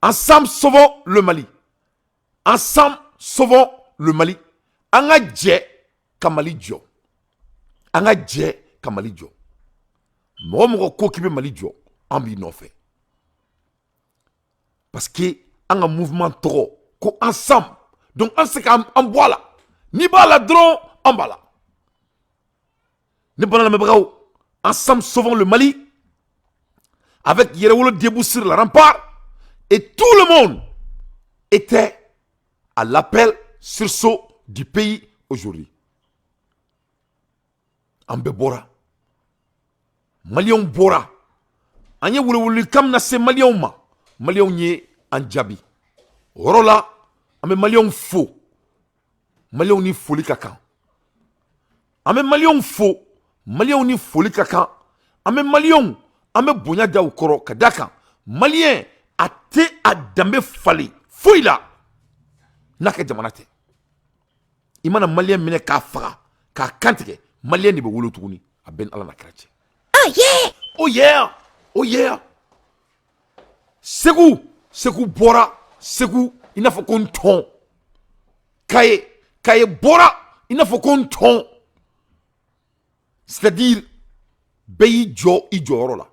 Ensemble sauvons le Mali, ensemble sauvons le Mali. An ka jɛ ka Mali jɔ, an ka jɛ ka Mali jɔ. Mɔgɔ mɔgɔ ko k'i bɛ Mali jɔ, an b'i nɔfɛ, parce que an ka mouvement tɔgɔ ko Ensemble. Donc an se k'an bɔ a la, n'i b'a la dɔrɔn, an b'a la. Ne bana lamɛnbagaw, Ensemble sauvons le Mali avec Yɛrɛwolo debout sur la rempart et tout le monde était à l'appel sursaut du pays aujourd'hui. An bɛɛ bɔra, Maliyɛnw bɔra. An ye welewelekan min lase Maliyɛnw ma, Maliyɛnw ye an jaabi. O yɔrɔ la, an bɛ Maliyɛnw fo. Maliyɛnw ni foli ka kan. An bɛ Maliyɛnw fo, Maliyɛnw ni foli ka kan. An bɛ Maliyɛnw, an bɛ bonya da u kɔrɔ, ka da kan Maliyɛn a tɛ a danbe falen foyi la n'a ka jamana tɛ. I mana Maliyɛn minɛ k'a faga, k'a kantigɛ, Maliyɛn de bɛ wolo tuguni. A bɛɛ ni Ala na kira cɛ. Oh yeah! Oh yeah! Oh yeah! Segu, Segu bɔra Segu i n'a fɔ ko n tɔn. Kaye, Kaye bɔra i n'a fɔ ko n tɔn. C'est à dire, bɛɛ y'i jɔ i jɔyɔrɔ la.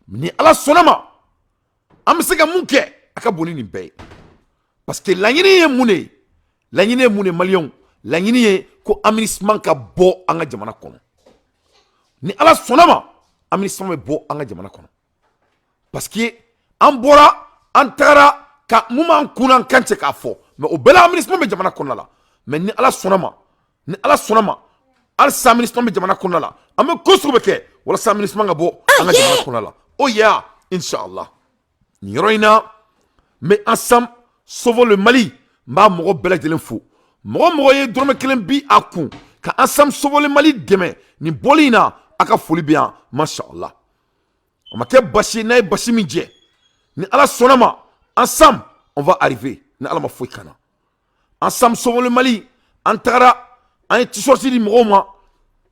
Ni Ala sɔnna ma, an bɛ se ka mun kɛ a ka bon ni nin bɛɛ ye? Parce que laɲini ye mun de ye? Laɲini ye mun de ye, Maliyɛnw? Laɲini ye ko MINUSMA ka bɔ an ka jamana kɔnɔ. Ni Ala sɔnna ma, MINUSMA bɛ bɔ an ka jamana kɔnɔ, parce que an bɔra, an tagara ka mun b'an kun n'an kan cɛ k'a fɔ. Mais o bɛɛ la, MINUSMA bɛ jamana kɔnɔna la. Mais ni Ala sɔnna ma, ni Ala sɔnna ma, halisa MINUSMA bɛ jamana kɔnɔna la. An bɛ ko sugu bɛ kɛ walasa MINUSMA ka bɔ an ka jamana kɔnɔna la. Oh yeah, inshallah. Nin yɔrɔ in na, n bɛ Ensemble sauvons le Mali, n b'a mɔgɔ bɛɛ lajɛlen fo. Mɔgɔ mɔgɔ ye dɔrɔmɛ kelen bi a kun ka Ensemble sauvons le Mali dɛmɛ nin bɔli in na, a ka foli bɛ yan. Masha Allah, a ma kɛ basi ye n'a ye basi min jɛ. Ni Ala sɔnna ma, ensemble on va arriver. Ni Ala ma foyi kana, Ensemble sauvons le Mali, an tagara, an ye t-shirt di mɔgɔw ma.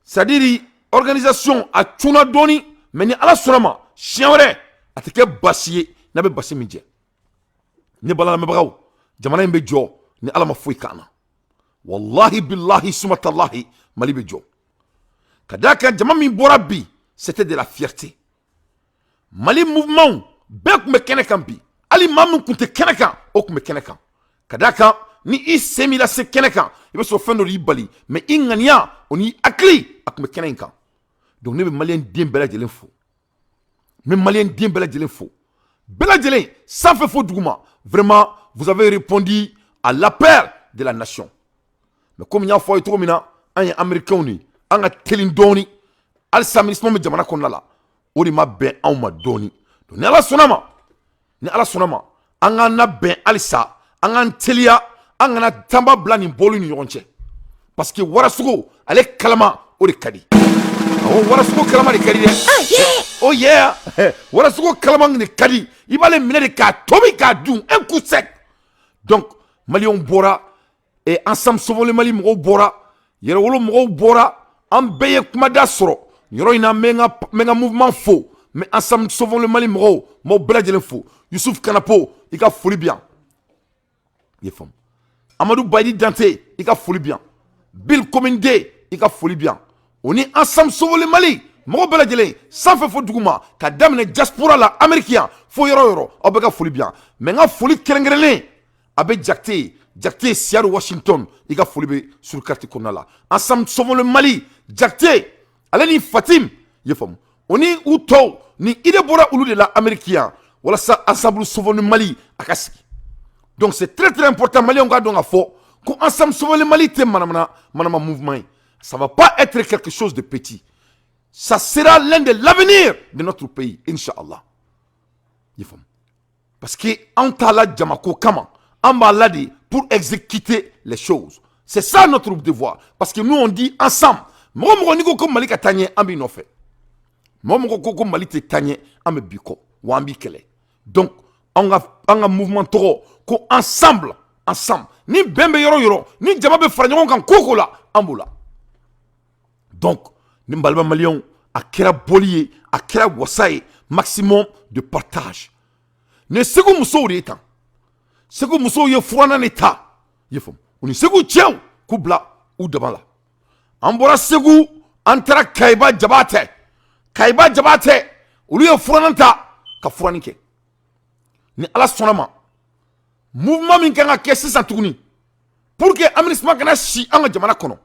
C'est à dire, organisation a cunna dɔɔni, mais ni Ala sɔnna ma, siɲɛ wɛrɛ a tɛ kɛ basi ye n'a bɛ basi min jɛ. Ne bala lamɛnbagaw, jamana in bɛ jɔ ni Ala ma foyi k'an na. Wallahi, billahi, sumatalahi, Mali bɛ jɔ, ka d'a kan jama min bɔra bi, c'était de la fierté. Mali mouvement bɛɛ tun bɛ kɛnɛ kan bi. Hali maa min tun tɛ kɛnɛ kan, o tun bɛ kɛnɛ kan, ka d'a kan ni i sen m'i lase kɛnɛ kan, i bɛ sɔrɔ fɛn dɔ de y'i bali, mais i ŋaniya o n'i hakili, a tun bɛ kɛnɛ in kan. Donc ne bɛ Maliyɛn den bɛɛ lajɛlen fo, n bɛ Maliyɛn den bɛɛ lajɛlen fo, bɛɛ lajɛlen, sanfɛ fo duguma. Vraiment, vous avez répondu à l'appel de la nation. Mais comme n y'a fɔ aw ye cogo min na, an ye Américains de ye, an ka teli dɔɔni. Halisa MINUSMA bɛ jamana kɔnɔna la, o de ma bɛn anw ma dɔɔni. Donc ni Ala sɔnna ma, ni Ala sɔnna ma, an k'an labɛn halisa, an k'an teliya, an kana tanba bila nin bɔli ni ɲɔgɔn cɛ, parce que warasogo ale kalama o de ka di. Awɔ, warasogo kalama de ka di dɛ. Oh yeah, warasogo kalama de ka di. I b'ale minɛ de k'a tobi k'a dun un coup sec. Donc Maliyɛnw bɔra et Ensemble sauvons le Mali mɔgɔw bɔra, Yɛrɛwolo mɔgɔw bɔra, an bɛɛ ye kumada sɔrɔ nin yɔrɔ in na. N bɛ n ka mouvement fo, n bɛ Ensemble sauvons le Mali mɔgɔw, n b'aw bɛɛ lajɛlen fo. Yusuf Kanapo, i ka foli bi yan, i ye faamu. Amadu Bayidi Dante, i ka foli bi yan. Bill Kominde, i ka foli bi yan. O ni Ensemble sauvons le Mali mɔgɔ bɛɛ lajɛlen, sanfɛ fo duguma, ka daminɛ diaspora la Amérique yan fo yɔrɔ o yɔrɔ, aw bɛɛ ka foli bi yan. Mais n ka foli kɛrɛnkɛrɛnlen a bɛ Jakite, Jakite Seattle, Washington, i ka foli bɛ sur carte kɔnɔna la. Ensemble sauvons le Mali, Jakite ale ni Fatim, i ye faamu, o ni u tɔw ni idée bɔra olu de la Amérique yan walasa Ensemble sauvons le Mali a ka sigi. Donc c'est très très important, Maliyɛnw k'a dɔn k'a fɔ ko Ensemble sauvons le Mali tɛ manamana manama mouvement ye. Ça va pas être quelque chose de petit, ça sera l'un de l'avenir de notre pays, inchallah, i ye faamu. Parce que anw t'a la jamako kama, an b'a la de pour exécuter les choses. C'est ça notre devoir, parce que nous, on dit ensemble. Mɔgɔ mɔgɔ n'i ko ko Mali ka taa ɲɛ, an b'i nɔfɛ. Mɔgɔ mɔgɔ ko ko Mali tɛ taa ɲɛ, an bɛ bi kɔ wa an b'i kɛlɛ. Donc an ka mouvement tɔgɔ ko Ensemble. Ensemble, ni bɛn bɛ yɔrɔ o yɔrɔ, ni jama bɛ fara ɲɔgɔn kan ko o ko la, an b'o la. Donc ni balima Maliyɛnw, a kɛra bɔli ye, a kɛra wasa ye, maximum de partage. Nin ye Segu musow de ye tan. Segu musow ye furannan de ta, i ye faamu, u ni Segu cɛw k'u bila u dama la. An bɔra Segu, an taara Kayiba Jabatɛ. Kayiba Jabatɛ, olu ye furannan ta ka furanni kɛ. Ni Ala sɔnna ma, mouvement min kan ka kɛ sisan tuguni pour que aménagement kana si an ka jamana kɔnɔ,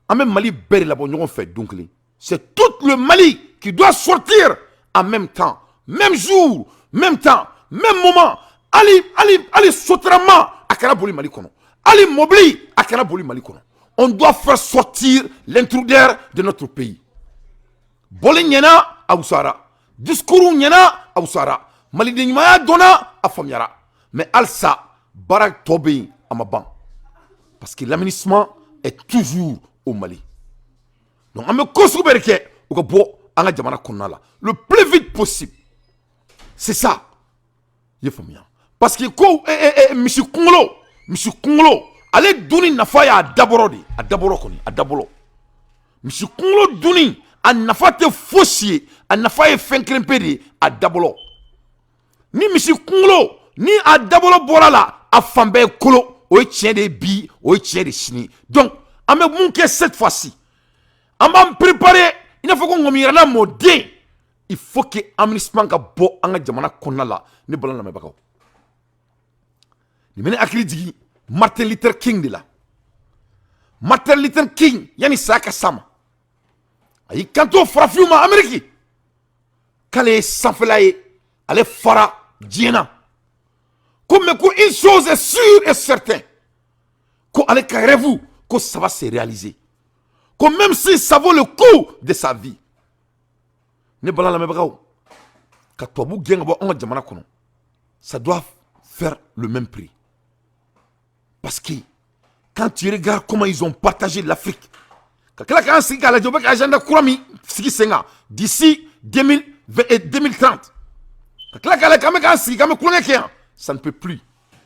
an bɛ Mali bɛɛ de labɔ ɲɔgɔn fɛ don kelen. C'est tout le Mali qui doit sortir en même temps, même jour, même temps, même moment. Hali hali hali sotarama a kana boli Mali kɔnɔ, hali mobili a kana boli Mali kɔnɔ. On doit faire sortir l'intrudeur de notre pays. Bɔli ɲɛna, a wusara. Discours ɲɛna, a wusara. Maliden ɲumanya dɔnna, a faamuyara. Mais halisa baara tɔ bɛ yen, a ma ban, parce que l'aménagement est toujours au Mali. Donc an bɛ ko sugu bɛɛ de kɛ u ka bɔ an ka jamana kɔnɔna la le plus vite possible. C'est ça, i ye faamuya, parce que ko misi kunkolo, misi kunkolo ale dunni nafa y'a dabɔrɔ de ye. A dabɔrɔ kɔni, a dabɔlɔ, misi kunkolo dunni a nafa tɛ fosi ye. A nafa ye fɛn kelen pe de ye, a dabɔlɔ. Ni misi kunkolo ni a dabɔlɔ bɔra la, a fan bɛɛ ye kolo. O ye tiɲɛ de ye bi, o ye tiɲɛ de sini. Donc an bɛ mun kɛ cette fois-ci? An b'an préparer i n'a fɔ ko ŋɔmiyɛrɛla mɔden. Il faut que aménagement ka bɔ an ka jamana kɔnɔna la. Ne bala lamɛnbagaw, nin bɛ ne hakili jigin Martin Luther King de la. Martin Luther King, yanni saya ka s'a ma, a y'i kanto farafinw ma Amérique k'ale ye sanfɛla ye, ale fara diɲɛ na ko, mais ko une chose est sûre et certaine, ko ale ka rêve ko ça va se réaliser, ko même si ça vaut le coup de sa vie. Ne bala lamɛnbagaw, ka tubabu gɛn ka bɔ anw ka jamana kɔnɔ, ça doit faire le même prix, parce que quand tu regardes comment ils ont partagé l'Afrique, ka tila k'an sigi k'a lajɛ, u bɛ ka agenda kura min sigi sen kan d'ici 2020 et 2030, ka tila k'a lajɛ k'an bɛ k'an sigi k'an bɛ tulonkɛ kɛ yan, ça ne peut plus.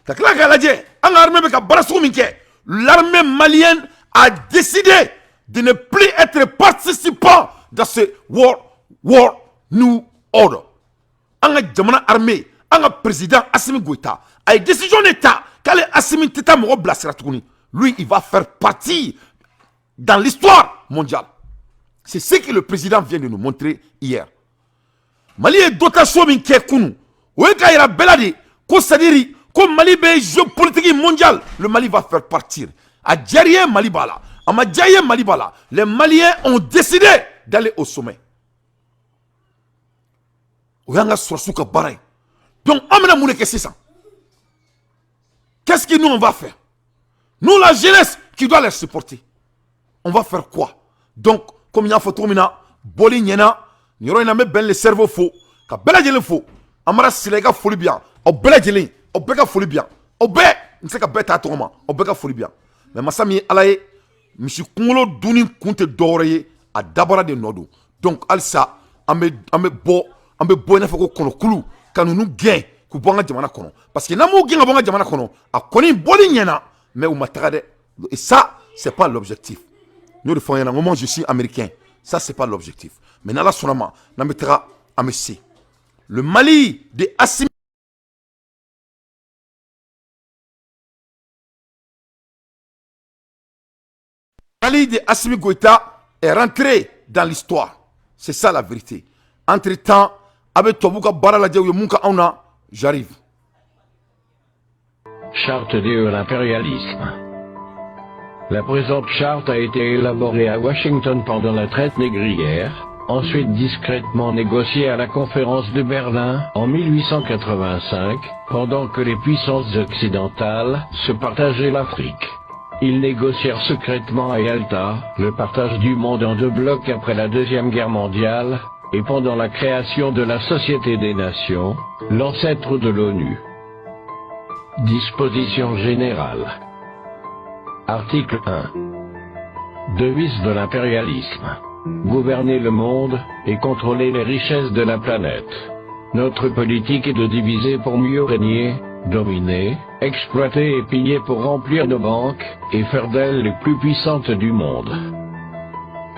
Ka tila k'a lajɛ an ka armée bɛ ka baara sugu min kɛ. L'armée malienne a décidé de ne plus être participant dans ce world new order. An ka jamana armée, an ka président Assimi Goïta a ye décision de ta k'ale Assimi tɛ taa mɔgɔ bilasira tuguni. Lui, il va faire partie dans l'histoire mondiale. C'est ce que le président vient de nous montrer hier. Mali ye dotation min kɛ kunun, o ye k'a yira bɛɛ la de ko, c'est à dire ko Mali bɛ géopolitique mondiale, le Mali va faire partir. A diyara i ye, Mali b'a la. A ma diya i ye, Mali b'a la. Les Maliens ont décidé d'aller au sommet. O y'an ka sɔrɔsiw ka baara ye. Donc an bɛna mun de kɛ sisan? Qu'est-ce que nous on va faire, nous la jeunesse qui doit les supporter? On va faire quoi? Donc comme n y'a fɔ cogo min na, bɔli ɲɛna nin yɔrɔ in na. N bɛ bɛn le cerveau fo, ka bɛɛ lajɛlen fo. Amara Sila, i ka foli bi yan. Aw bɛɛ lajɛlen, aw bɛɛ ka foli bi yan. Aw bɛɛ, n tɛ se ka bɛɛ ta tɔgɔ ma, aw bɛɛ ka foli bi yan. Mais masa min ye Ala ye, misi kunkolo dunni kun tɛ dɔwɛrɛ ye, a dabɔra de nɔ don. Donc halisa an bɛ bɔ, an bɛ bɔ i n'a fɔ ko kɔnɔkulu ka ninnu gɛn k'u bɔ an ka jamana kɔnɔ, parce que n'an m'u gɛn ka bɔ an ka jamana kɔnɔ, a kɔni bɔli ɲɛna, mais u ma taga dɛ. Et ça, c'est pas l'objectif. N y'o de fɔ an ɲɛna, n ko moi je suis américain, ça c'est pas l'objectif. Mais n'Ala sɔnna ma, n'an bɛ taga, an bɛ se. Le Mali de Assimi Mali de Assimi Goïta est rentré dans l'histoire. C'est ça la vérité. Entre-temps, a bɛ tubabu ka baara lajɛ, u ye mun kɛ anw na. J'arrive. Charte de l'impérialisme. La présente charte a été élaborée à Washington pendant la traite négrière, ensuite discrètement négociée à la conférence de Berlin en 1885, pendant que les puissances occidentales se partageaient l'Afrique. Ils négocièrent secrètement à Yalta le partage du monde en deux blocs après la Deuxième Guerre mondiale, et pendant la création de la Société des Nations, l'ancêtre de l'ONU. Disposition générale. Article 1. Devise de l'impérialisme. Gouverner le monde et contrôler les richesses de la planète. Notre politique est de diviser pour mieux régner, dominer, exploiter et piller pour remplir nos banques et faire d'elles les plus puissantes du monde.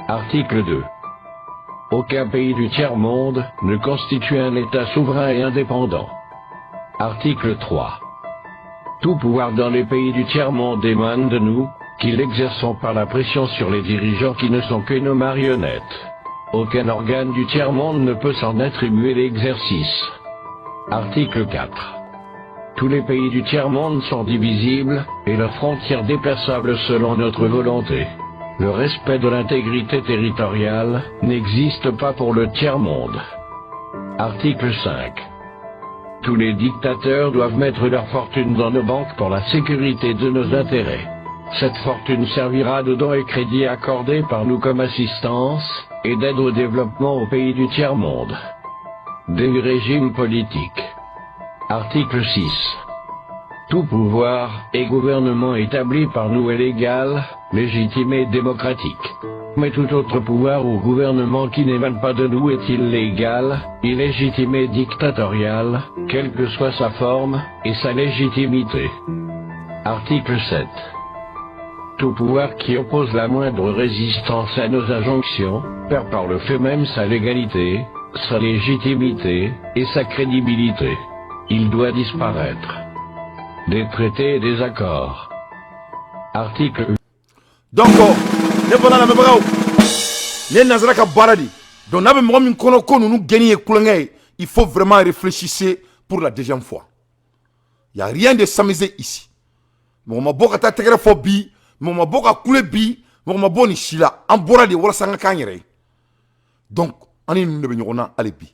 Article 2. Aucun pays du tiers-monde ne constitue un État souverain et indépendant. Article 3. Tout pouvoir dans les pays du tiers-monde émane de nous, qui l'exerçons par la pression sur les dirigeants qui ne sont que nos marionnettes. Aucun organe du tiers-monde ne peut s'en attribuer l'exercice. Article 4. Tous les pays du tiers-monde sont divisibles, et leurs frontières déplaçables selon notre volonté. Le respect de l'intégrité territoriale n'existe pas pour le tiers-monde. Article 5. Tous les dictateurs doivent mettre leur fortune dans nos banques pour la sécurité de nos intérêts. Cette fortune servira de dons et crédits accordés par nous comme assistance et d'aide au développement aux pays du tiers-monde. Des régimes politiques. Article 6. Tout pouvoir et gouvernement établi par nous est légal, légitime et démocratique. Mais tout autre pouvoir ou gouvernement qui n'émane pas de nous est illégal, illégitime et dictatorial, quelle que soit sa forme et sa légitimité. Article 7. Tout pouvoir qui oppose la moindre résistance à nos injonctions, perd par le fait même sa légalité, sa légitimité et sa crédibilité. Il doit disparaître. Des traités et des accords. Article Donc ne bɔra lamɛnbagaw, nin ye nanzara ka baara de. Donc n'a bɛ mɔgɔ min kɔnɔ ko ninnu gɛnni ye kulonkɛ ye, il faut vraiment réfléchir pour la deuxième fois. Il y a rien de s'amuser ici. Mɔgɔ ma bɔ ka taa tɛgɛrɛ fɔ bi, mɔgɔ ma bɔ ka kule bi, mɔgɔ ma bɔ nin si la. An bɔra de walasa an ka k'an yɛrɛ ye. Donc an ni ninnu de bɛ ɲɔgɔn na hali bi.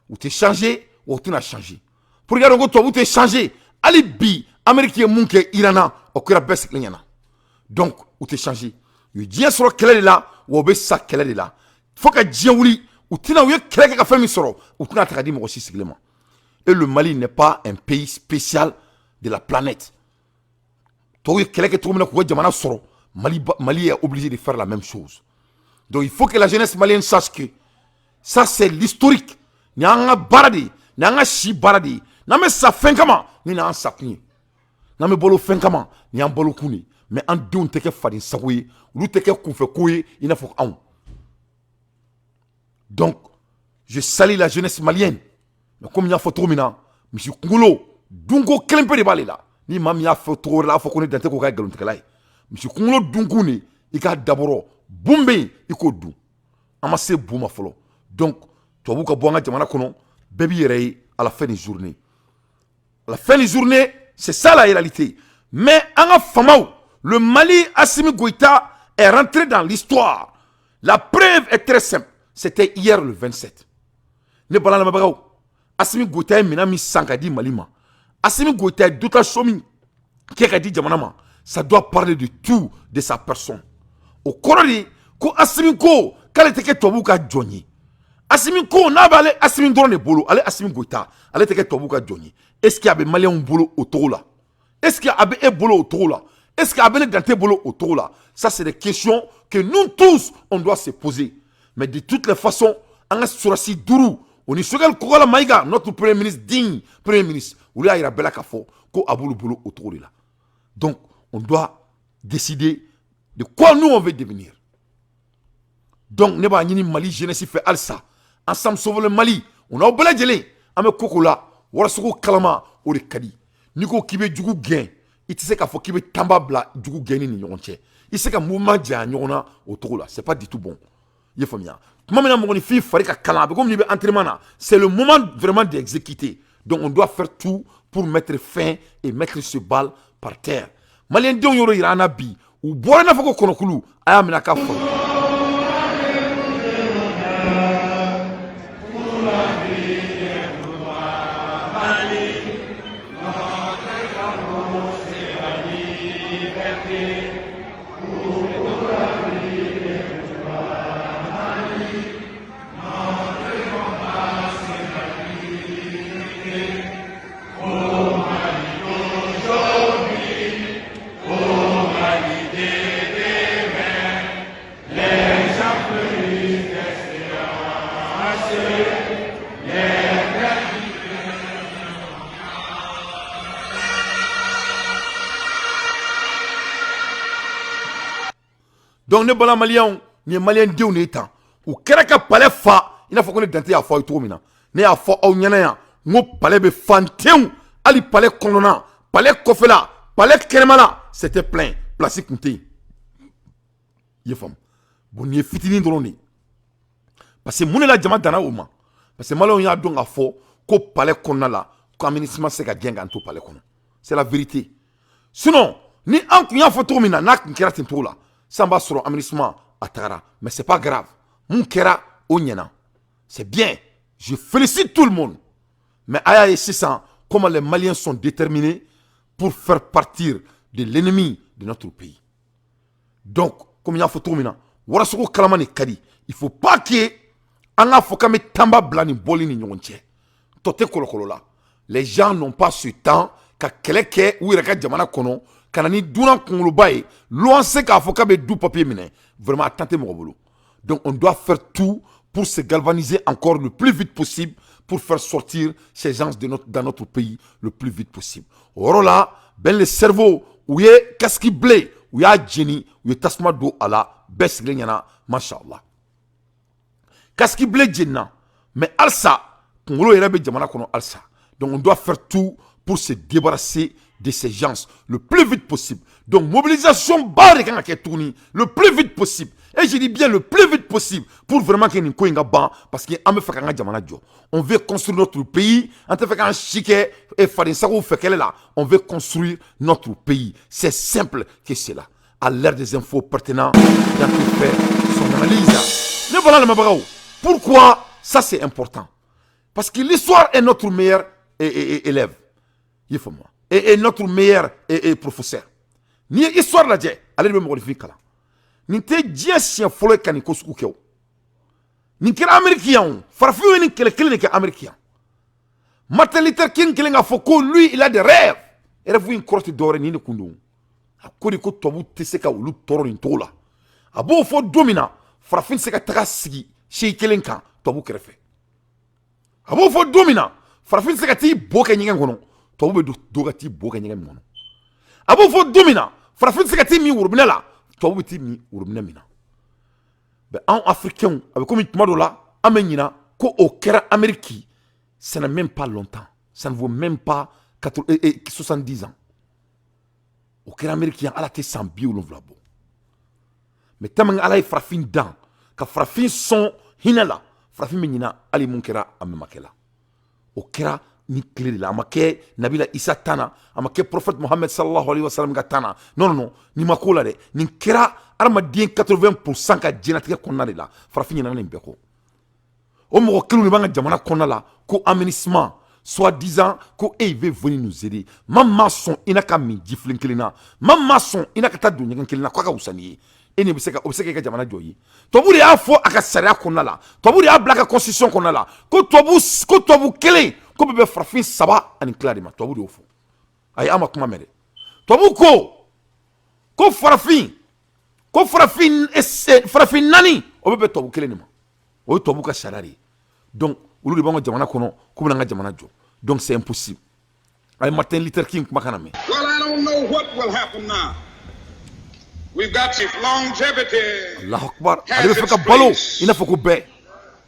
U tɛ changer wa u tɛna changer. Pour que ko tubabu tɛ changer, hali bi Amérique ye mun kɛ Iran na, o kɛra bɛɛ sigilen ɲɛna. Donc u tɛ changer. U ye diɲɛ sɔrɔ kɛlɛ de la, wa u bɛ sa kɛlɛ de la fo ka diɲɛ wuli. U tɛna, u ye kɛlɛ kɛ ka fɛn min sɔrɔ, u tɛna ta ka di mɔgɔ si sigilen ma. Et le Mali n'est pas un pays spécial de la planète. Tɔw ye kɛlɛ kɛ cogo min na k'u ka jamana sɔrɔ, Mali, Mali est obligé de faire la même chose. Donc il faut que la jeunesse malienne sache que ça, c'est l'historique. Nin y'an ka baara de ye, nin y'an ka si baara de ye. N'an bɛ sa fɛn kama, nin y'an sakun ye. N'an bɛ balo fɛn kama, nin y'an balokun de ye. Mais an denw tɛ kɛ faden sago ye, olu tɛ kɛ kunfɛko ye i n'a fɔ anw. Donc je salue la jeunesse malienne. Mais comme n y'a fɔ cogo min na, misi kunkolo dunko kelen pe de b'ale la. Ni maa min y'a fɔ cogo wɛrɛ la, a fɔ ko ne Dante ko k'a ye nkalontigɛla ye. Misi kunkolo dunkun de, i k'a dabɔrɔ bun bɛ yen, i k'o dun. An ma se bu ma fɔlɔ. Donc tubabuw ka bɔ an ka jamana kɔnɔ, bɛɛ b'i yɛrɛ ye à la fin de journée. À la fin de journée, c'est ça la réalité. Mais an ka famaw, le Mali, Assimi Goïta est rentré dans l'histoire. La preuve est très simple: c'était hier le 27. Ne bala lamɛnbagaw, Assimi Goïta ye minɛn min san ka di Mali ma, Assimi Goïta ye dotation min kɛ ka di jamana ma, ça doit parler de tout de sa personne. O kɔrɔ de ko Assimi ko k'ale tɛ kɛ tubabuw ka jɔn ye. Assimi ko n'a b'ale Assimi dɔrɔn de bolo, ale Assimi Goïta, ale tɛ kɛ tubabuw ka jɔn ye. Est ce que a bɛ maliyɛnw bolo o cogo la? Est ce que a bɛ e bolo o cogo la? Est ce que a bɛ ne Dante bolo o cogo la? Ça, c'est des questions que nous tous, on doit se poser. Mais de toutes les façons, an ka sɔrɔsi duuru o ni Choguel Kokalla Maïga, notre premier ministre, digne premier ministre, olu y'a yira bɛɛ la k'a fɔ ko a b'olu bolo o cogo de la. Donc on doit décider de quoi nous on veut devenir. Donc ne b'a ɲini Mali jeunesse fɛ halisa, Ensemble Sauvons le Mali, o n'aw bɛɛ lajɛlen, an bɛ koko la warasogo kalama, o de ka di. N'i ko k'i bɛ jugu gɛn, i tɛ se k'a fɔ k'i bɛ tanba bila jugu gɛnni ni ɲɔgɔn cɛ. I se ka mouvement janya ɲɔgɔn na o cogo la, c'est pas du tout bon. I ye faamuya? Tuma min na mɔgɔninfin fari ka kalan, a bɛ komi n'i bɛ entraînement na, c'est le moment vraiment d'exécuter. Donc on doit faire tout pour mettre fin et mettre ce bal par terre. Maliyɛndenw y'o de yira an na bi. U bɔra i n'a fɔ ko kɔnɔkulu a y'a minɛ a ka fɔ. Donc ne bala maliyɛnw, nin ye maliyɛn denw de ye tan. U kɛra ka palais fa i n'a fɔ ko ne Dante y'a fɔ aw ye cogo min na. Ne y'a fɔ aw ɲɛna yan n ko palais bɛ fan tewu. Hali palais kɔnɔna, palais kɔfɛla, palais kɛnɛmala, c'était plein, place tun tɛ yen. I ye faamu? Bon, nin ye fitinin dɔrɔn de ye, parce que mun de la jama danna o ma? Parce que maliyɛnw y'a dɔn k'a fɔ ko palais kɔnɔna la, ko MINUSMA se ka gɛn k'an to palais kɔnɔ. C'est la vérité. Sinon, ni an kun y'a fɔ cogo min na, n'a kun kɛra ten cogo la sisan, b'a sɔrɔ MINUSMA a tagara. Mais c'est pas grave, mun kɛra, o ɲɛna, c'est bien, je félicite tout le monde. Mais a y'a ye sisan comment les Maliens sont déterminés pour faire partir de l'ennemi de notre pays. Donc, comme n y'a fɔ cogo min na, warasogo kalama de ka di. Il faut pas que an k'a fɔ k'an bɛ tanba bila nin bɔli ni ɲɔgɔn cɛ. Tɔ tɛ kɔlɔkɔlɔ la. Les gens n'ont pas ce temps ka kɛlɛ kɛ u yɛrɛ ka jamana kɔnɔ, ka na ni dunan kunkoloba ye luwanse k'a fɔ k'a bɛ du papier minɛ. Vraiment, a temps tɛ mɔgɔ bolo. Donc on doit faire tout pour se galvaniser encore le plus vite possible, pour faire sortir ces gens dans notre pays le plus vite possible. O yɔrɔ la, Ben le cerveau, u ye casque bleu, u y'a jeni, u ye tasuma don a la, bɛɛ sigilen ɲɛna, masha Allah. Casque bleu jenina, mais halisa kunkolo yɛrɛ bɛ jamana kɔnɔ halisa. Donc on doit faire tout pour se débarrasser de ces gens le plus vite possible. Donc mobilisation ba de kan ka kɛ tuguni le plus vite possible, et je dis bien le plus vite possible, pour vraiment que nin ko in ka ban, parce que an bɛ fɛ k'an ka jamana jɔ. On veut construire notre pays. An tɛ fɛ k'an si kɛ fadensagow fɛ kɛlɛ la. On veut construire notre pays, c'est simple que cela. À l'ère des infos pertinentes, Dante fait son analyse. Ne voilà lamɛnbagaw. Pourquoi ça c'est important? Parce que l'histoire est notre meilleur élève, i ye faamu, et notre meilleur professeur. N'i ye histoire lajɛ, ale de bɛ mɔgɔninfin kalan. Nin tɛ diɲɛ siɲɛ fɔlɔ ye ka nin ko sugu kɛ. O nin kɛra Amérique yan. O farafinw ye nin kɛlɛ kelen de kɛ Amérique yan. Martin Luther King kelen k'a fɔ ko lui, il a des rêves. Rêve in kɔrɔ tɛ dɔwɛrɛ, nin de kun don. A ko de ko tubabu tɛ se ka olu tɔɔrɔ nin cogo la. A b'o fɔ don min na, farafin tɛ se ka taga sigi si kelen kan tubabu kɛrɛfɛ. A b'o fɔ don min na, farafin tɛ se ka t'i bo kɛ ɲɛgɛn kɔnɔ, tubabu bɛ don ka t'i bo kɛ ɲɛgɛn min kɔnɔ. A b'o fɔ don min na, farafin tɛ se ka t'i min worobinɛ la, tubabu bɛ t'i min worobinɛ min na. Bɛ anw Africains, a bɛ komi tuma dɔ la an bɛ ɲina ko o kɛra Amérique. Ça n'a même pas longtemps, ça ne vaut même pas 70 ans. O kɛra Amérique yan, ala tɛ san 70 bɔ. Mais tellement Ala ye farafin dan ka farafin sɔn hinɛ la, farafin bɛ ɲina hali mun kɛra a mɛmakɛ la. O kɛra ni tile de la. A ma kɛ Nabila Isa tan na, a ma kɛ prophète Mohammed sallallahu alaihi wasallam ka tan na. Non, non, non, nin ma ko la dɛ. Nin kɛra adamaden 80% ka diɲɛlatigɛ kɔnɔna de la. Farafin ɲinana nin bɛɛ kɔ. O mɔgɔ kelenw de b'an ka jamana kɔnɔna la ko MINUSMA, soi-disant ko e veut venir nous aider. Ma ma sɔn i na ka min jifilen kelen na, ma ma sɔn i na ka taa don ɲɛgɛn kelen na, k'a ka wusa n'i ye. E ni bɛ se ka o bɛ se k'i ka jamana jɔ ye. Tubabu de y'a fɔ a ka sariya kɔnɔna la, tubabu de y'a bila a ka constitution kɔnɔna la ko tubabu kelen ko bɛ bɛn farafin saba ani tila de ma. Tubabu de y'o fɔ. Ayi, an ma kuma mɛn dɛ. Tubabu ko farafin naani, o bɛ bɛn tubabu kelen de ma. O ye tubabu ka sariya de ye. Donc olu de b'an ka jamana kɔnɔ k'u bɛna an ka jamana jɔ. Donc c'est impossible. A ye Martin Luther King kumakan na mɛn. Well, I don't know what will happen now. We've got longevity. Allahu akbar! Ale bɛ fɛ ka balo i n'a fɔ ko bɛɛ.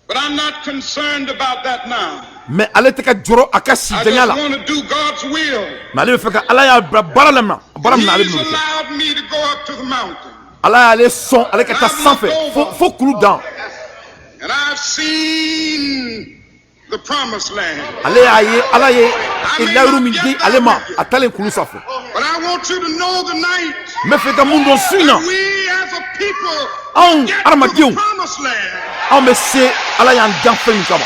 But I'm not concerned about that now. Mais ale tɛ ka jɔrɔ a ka si I janya just la. want to do God's will. Mais ale bɛ fɛ ka Ala y'a bila baara la min na, baara min na, ale He's bɛ n'o kɛ. allowed me to go up to the mountain. Ala y'ale sɔn ale ka taa sanfɛ fo kulu dan. And I've seen the promised land. Ale y'a ye Ala ye layiru min di ale ma a taalen kulu sanfɛ. But I want you to know tonight, N bɛ fɛ ka mun dɔn su in na? we as a people Anw get to the adamadenw, promised land. anw bɛ se Ala y'an dan fɛn min kama.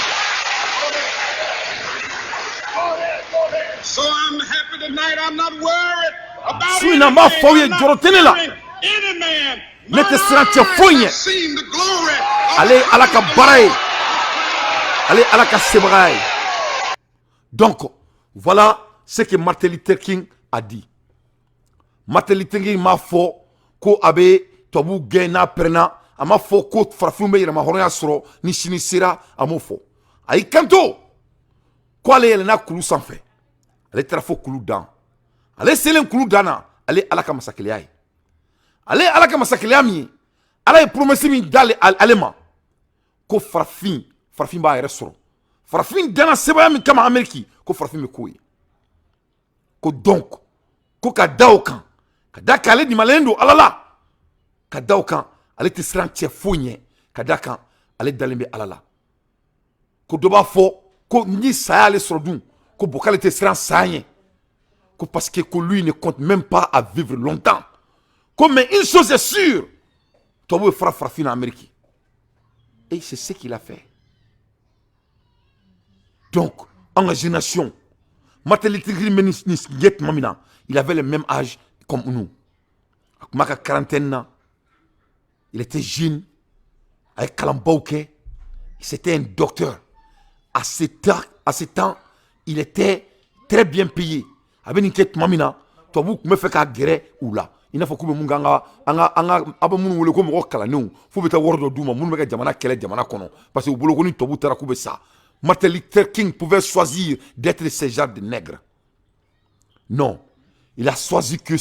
So I'm happy tonight. I'm not worried about Su in na, n b'a fɔ aw ye, jɔrɔ tɛ ne la. any man. Ne tɛ siran cɛ foyi ɲɛ. Ale ye Ala ka baara ye, ale ye Ala ka sebagaya ye. Donc voilà ce que Martin Luther King a dit. Martin Luther King m'a fɔ ko a bɛ tubabuw gɛn n'a pɛrɛnna. A m'a fɔ ko farafinw bɛ yɛlɛma hɔrɔnya sɔrɔ ni sini sera. A m'o fɔ. A y'i kanto ko ale yɛlɛnna kulu sanfɛ, ale taara fo kulu dan. Ale selen kulu dan na, ale ye Ala ka masakɛya ye. Ale ye Ala ka masakɛya min ye, Ala ye promesse min d'ale ale ma ko farafin b'a yɛrɛ sɔrɔ, farafin danna sebaya min kama Amérique, ko farafin bɛ k'o ye. Ko donc ko ka da o kan, ka da kan ale limalen don Ala la, ka da o kan ale tɛ siran cɛ foyi ɲɛ, ka da kan ale dalen bɛ Ala la. Ko dɔ b'a fɔ ko ni saya y'ale sɔrɔ dun, ko bon, k'ale tɛ siran saya ɲɛ, ko parce que ko lui ne compte même pas à vivre longtemps. Ko mais une chose est sûre, tubabu bɛ fara farafin na Amérique. Et c'est ce qu'il a fait. Donc an ka génération, Martin Luther King bɛ nin ye tuma min na, il avait le même âge comme nous. A tun b'a ka quarantaine na, il était jeune, a ye kalanbaw kɛ, c'était un docteur. À ce temps, il était très bien payé. A bɛ nin kɛ tuma min na, tubabuw tun bɛ fɛ k'a gɛrɛ u la, i n'a fɔ k'u bɛ mun kɛ an ka a bɛ minnu wele ko mɔgɔ kalannenw, f'u bɛ taa wari dɔ d'u ma minnu bɛ ka jamana kɛlɛ jamana kɔnɔ, parce que u bolo ko ni tubabuw taara k'u bɛ sa. Martin Luther King pouvait choisir d'être ce genre de nègre. Non, il a choisi que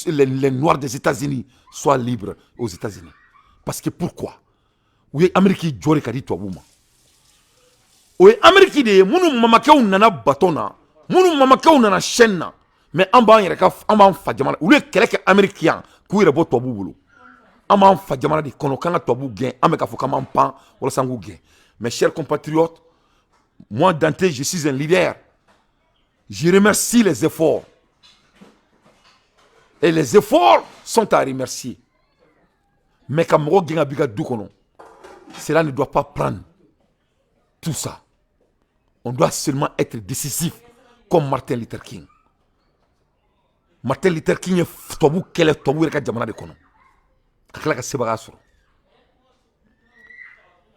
les Noirs des États-Unis soient libres aux États-Unis. Parce que pourquoi? U ye Amérique jɔ de ka di tubabuw ma. O ye Amérique de ye minnu mamakɛw nana bateau na, minnu mamakɛw nana chaîne na. Mais an b'an yɛrɛ ka, an b'an fa jamana, olu ye kɛlɛ kɛ Amérique yan k'u yɛrɛ bɔ tubabuw bolo. An b'an fa jamana de kɔnɔ k'an ka tubabuw gɛn, an bɛ k'a fɔ k'an b'an pan walasa an k'u gɛn. Mes chers compatriotes, moi, Dante, je suis un leader. Je remercie les efforts. Et les efforts sont à remercier. Mais ka mɔgɔ gɛn ka b'i ka du kɔnɔ, cela ne doit pas prendre tout ça. On doit seulement être décisif comme Martin Luther King. Martin Luther King ye tubabu kɛlɛ tubabu yɛrɛ ka jamana de kɔnɔ ka tila ka sebaaya sɔrɔ.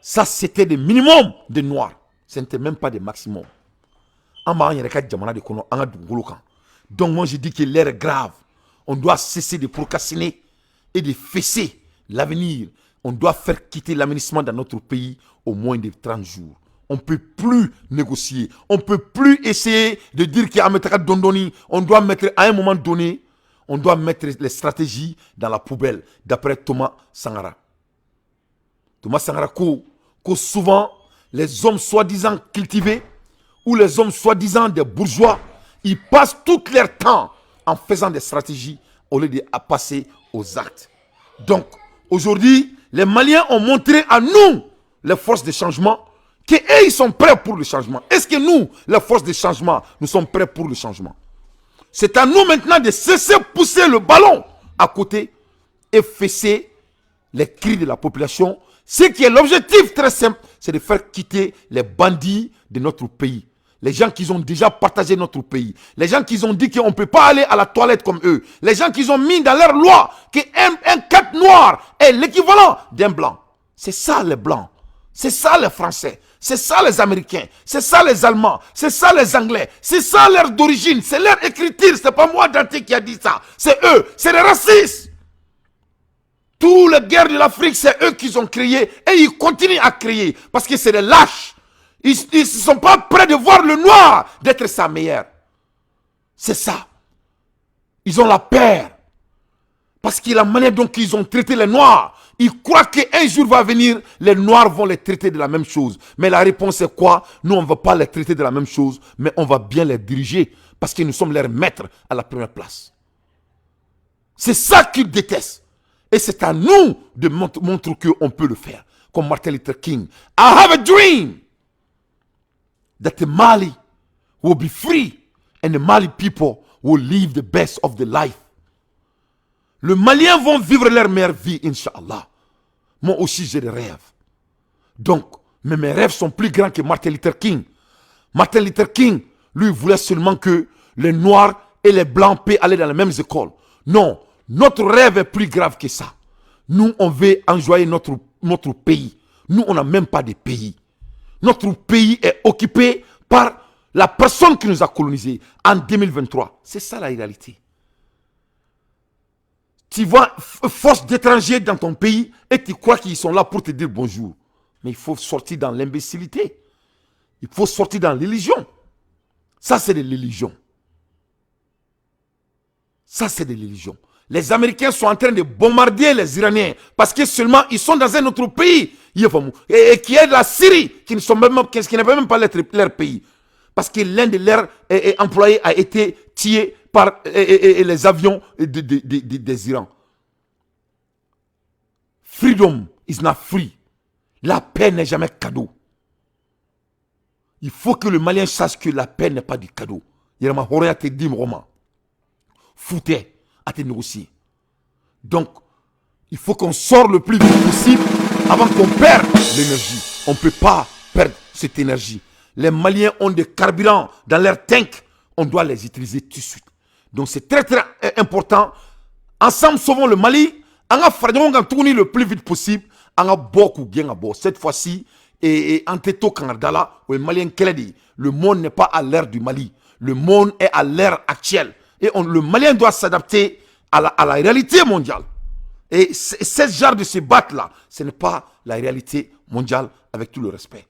Ça, c'était des minimums de Noirs, ce n'était même pas des maximums. An b'an yɛrɛ ka jamana de kɔnɔ, an ka dugukolo kan. Donc moi, je dis que l'heure est grave. On doit cesser de procrastiner et de fesser l'avenir. On doit faire quitter l'aménagement dans notre pays au moins de 30 jours. On ne peut plus négocier. On ne peut plus essayer de dire qu'il y a un dondoni. On doit mettre, à un moment donné, on doit mettre les stratégies dans la poubelle, d'après Thomas Sankara. Thomas Sankara ko souvent, les hommes soi-disant cultivés ou les hommes soi-disant des bourgeois, ils passent tout leur temps en faisant des stratégies au lieu de passer aux actes. Donc, aujourd'hui, les Maliens ont montré à nous, les forces de changement, qu'eux, ils sont prêts pour le changement. Est-ce que nous, les forces de changement, nous sommes prêts pour le changement? C'est à nous maintenant de cesser de pousser le ballon à côté et fesser les cris de la population. Ce qui est l'objectif très simple, c'est de faire quitter les bandits de notre pays. Les gens qui ont déjà partagé notre pays. Les gens qui ont dit qu'on ne peut pas aller à la toilette comme eux. Les gens qui ont mis dans leur loi qu'un un 4 noir est l'équivalent d'un blanc. C'est ça les Blancs. C'est ça les Français. C'est ça les Américains. C'est ça les Allemands. C'est ça les Anglais. C'est ça leur d'origine. C'est leur écriture. C'est pas moi, Dante, qui a dit ça. C'est eux. C'est les racistes. Toutes les guerres de l'Afrique, c'est eux qui ont créé et ils continuent à créer parce que c'est des lâches. Ils ne sont pas prêts de voir le noir d'être sa meilleure. C'est ça. Ils ont la peur. Parce que la manière dont ils ont traité les Noirs, ils croient qu'un jour va venir, les Noirs vont les traiter de la même chose. Mais la réponse est quoi? Nous, on ne va pas les traiter de la même chose, mais on va bien les diriger parce que nous sommes leurs maîtres à la première place. C'est ça qu'ils détestent. Et c'est à nous de montrer qu'on peut le faire. Comme Martin Luther King. I have a dream that the Mali will be free and the Mali people will live the best of the life. Les Maliens vont vivre leur meilleure vie, Inch'Allah. Moi aussi, j'ai des rêves. Donc, mais mes rêves sont plus grands que Martin Luther King. Martin Luther King, lui, voulait seulement que les Noirs et les Blancs puissent aller dans les mêmes écoles. Non, notre rêve est plus grave que ça. Nous, on veut enjoyer notre pays. Nous, on n'a même pas de pays. Notre pays est occupé par la personne qui nous a colonisés en 2023. C'est ça la réalité. Tu vois force d'étrangers dans ton pays et tu crois qu'ils sont là pour te dire bonjour. Mais il faut sortir dans l'imbécilité. Il faut sortir dans l'illusion. Ça, c'est de l'illusion. Ça, c'est de l'illusion. Les Américains sont en train de bombarder les Iraniens parce que seulement ils sont dans un autre pays et qui est la Syrie, qui n'est même pas leur pays. Parce que l'un de leurs employés a été tué par par les avions des Iran. Freedom is not free. La paix n'est jamais cadeau. Il faut que le Malien sache que la paix n'est pas du cadeau. Yɛrɛma hɔrɔnya tɛ di mɔgɔ ma. Fu tɛ, a tɛ négocier. Donc, il faut qu'on sorte le plus vite possible avant qu'on perde l'énergie. On ne peut pas perdre cette énergie. Les Maliens ont des carburants dans leur tank. On doit les utiliser tout de suite. Donc c'est très très important. Ensemble, sauvons le Mali. An ka fara ɲɔgɔn kan tuguni le plus vite possible. An ka bɔ k'u gɛn ka bɔ. Cette fois-ci, et an tɛ to kangarida la, o ye Malien kɛlɛ de ye. Le monde n'est pas à l'ère du Mali. Le monde est à l'ère actuelle. Et le Malien doit s'adapter à la réalité mondiale. Et ce genre de se battre là, ce n'est pas la réalité mondiale, avec tout le respect.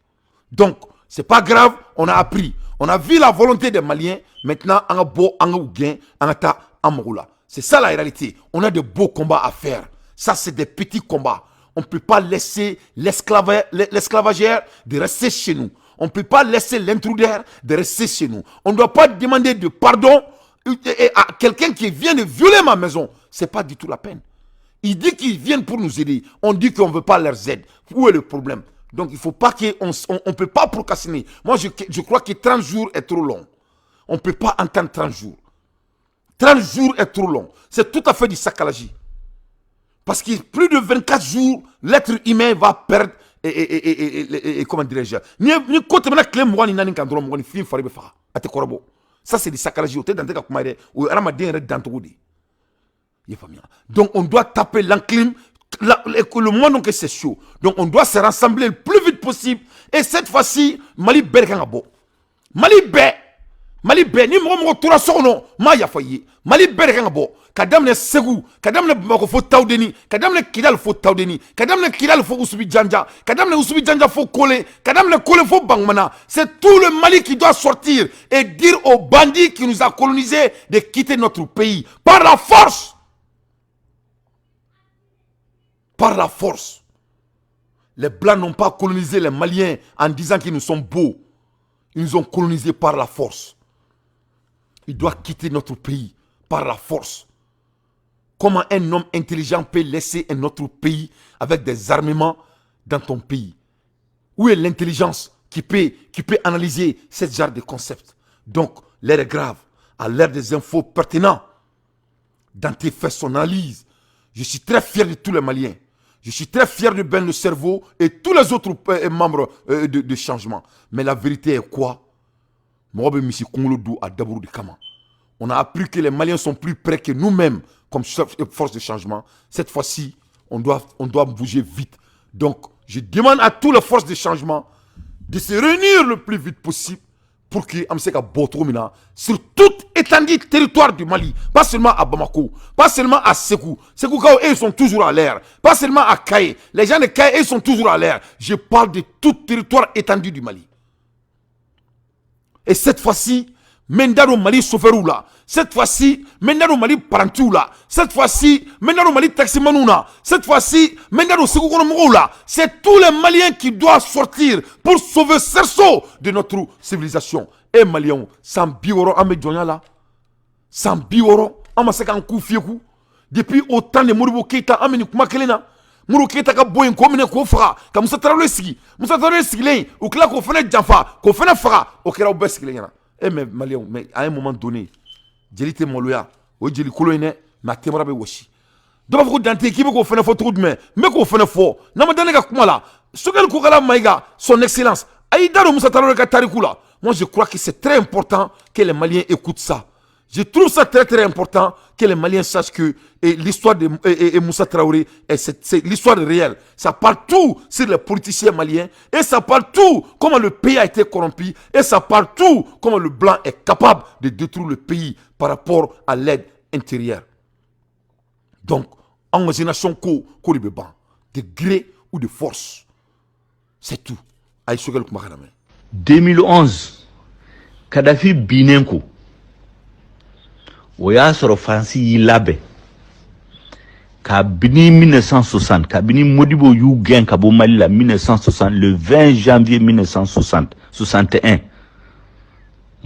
Donc, c'est pas grave, on a appris. On a vu la volonté des Maliens. Maintenant, an ka bɔ, an k'u gɛn, an ka taa an mago la. C'est ça la réalité. On a de beaux combats à faire. Ça, c'est des petits combats. On ne peut pas laisser l'esclavagère de rester chez nous. On ne peut pas laisser l'intrudeur de rester chez nous. On ne doit pas demander de pardon à quelqu'un qui vient de violer ma maison. Ce n'est pas du tout la peine. Il dit qu'ils viennent pour nous aider. On dit qu'on ne veut pas leurs aides. Où est le problème? Donc il ne faut pas qu'on on peut pas procrastiner. Moi, je crois que 30 jours est trop long. On ne peut pas entendre 30 jours. 30 jours est trop long. C'est tout à fait du saccalage. Parce que plus de 24 jours, l'être humain va perdre et comment dirais-je, ni ko tɛmɛna tile 24 kan dɔrɔn, mɔgɔninfin fari bɛ faga, a tɛ kɔrɔbɔ. Ça, c'est du saccalage. O tɛ Dante ka kuma ye dɛ, o ye hadamaden yɛrɛ dancogo de ye. I ye faamuya? Donc on doit taper l'enclume le moment que c'est chaud. Donc on doit se rassembler le plus vite possible. Et cette fois-ci, Mali bɛɛ de kan ka bɔ. Mali bɛɛ, Mali bɛɛ, ni mɔgɔ mɔgɔ tora so kɔnɔ, m'a yafa i ye. Mali bɛɛ de kan ka bɔ. Ka daminɛ Segu, ka daminɛ Bamakɔ fo Tawudeni, ka daminɛ Kidali fo Tawudeni, ka daminɛ Kidali fo Usubi Janja, ka daminɛ Usubi Janja fo Kole, ka daminɛ Kole fo Bangumana. C'est tout le Mali qui doit sortir et dire aux bandits qui nous a colonisés de quitter notre pays par la force. Par la force. Les Blancs n'ont pas colonisé les Maliens en disant qu'ils nous sont beaux. Ils nous ont colonisés par la force. Ils doivent quitter notre pays par la force. Comment un homme intelligent peut laisser un autre pays avec des armements dans ton pays? Où est l'intelligence qui peut analyser ce genre de concept? Donc, l'heure est grave. À l'ère des infos pertinentes, Dante fait son analyse. Je suis très fier de tous les Maliens. Je suis très fier de Ben le Cerveau et tous les autres membres de changement. Mais la vérité est quoi? Mɔgɔ bɛ misi kunkolo don a daburu de kama. On a appris que les Maliens sont plus prêts que nous-mêmes comme force de changement. Cette fois-ci, on doit bouger vite. Donc, je demande à toutes les forces de changement de se réunir le plus vite possible pour que an bɛ se ka bɔ cogo min na sur toute étendue du territoire du Mali, pas seulement à Bamako, pas seulement à Ségou. Ségoukaw, eux, ils sont toujours à l'air. Pas seulement à Kayes. Les gens de Kayes, ils sont toujours à l'air. Je parle de tout territoire étendu du Mali. Et cette fois-ci, Mendaro Mali chauffeur la. Cette fois-ci, Mendaro Mali parantiw la. Cette fois-ci, Mendaro Mali taximanw la. Cette fois-ci, Mendaro Ségou la. C'est tous les Maliens qui doivent sortir pour sauver cerceau de notre civilisation. Et Maliens, san 60 an bɛ jɔnya la. San 60, an ma se k'an ku fiyeku. Depuis au temps de Modibo Keïta, an bɛ nin kuma kelen na. Modibo Keïta ka bɔ yen k'o minɛ k'o faga, ka Musa Tarawele sigi. Musa Tarawele sigilen, u tila k'o fana janfa, k'o fana faga. O kɛra aw bɛɛ sigilen ɲɛna. Eh mais Maliens, mais à un moment donné, jeli tɛ maloya, o ye jeli kolon ye dɛ, mais a tɛmɛra bɛ wɔsi. Dɔw b'a fɔ ko Dante k'i bɛ k'o fana fɔ cogo jumɛn? N bɛ k'o fana fɔ. N'a ma da ne ka kuma la, Choguel Kokala Maïga, son excellence, a y'i da don Musa Tarawele ka tariku la. Moi, je crois que c'est très important que les Maliens écoutent ça. Je trouve ça très très important que les Maliens sachent que l'histoire de Moussa Traoré, c'est l'histoire réelle. Ça parle tout sur les politiciens maliens et ça parle tout comment le pays a été corrompu et ça parle tout comment le blanc est capable de détruire le pays par rapport à l'aide intérieure. Donc, en génération ko ko de bɛ ban, de gré ou de force. C'est tout. Ayi Choguel kumakan lamɛn. 2011, Kadafi binnen ko, o y'a sɔrɔ Faransi y'i labɛn kabini 1960, kabini Modibo y'u gɛn ka bɔ Mali la 1960, le 20 janvier 1960 61.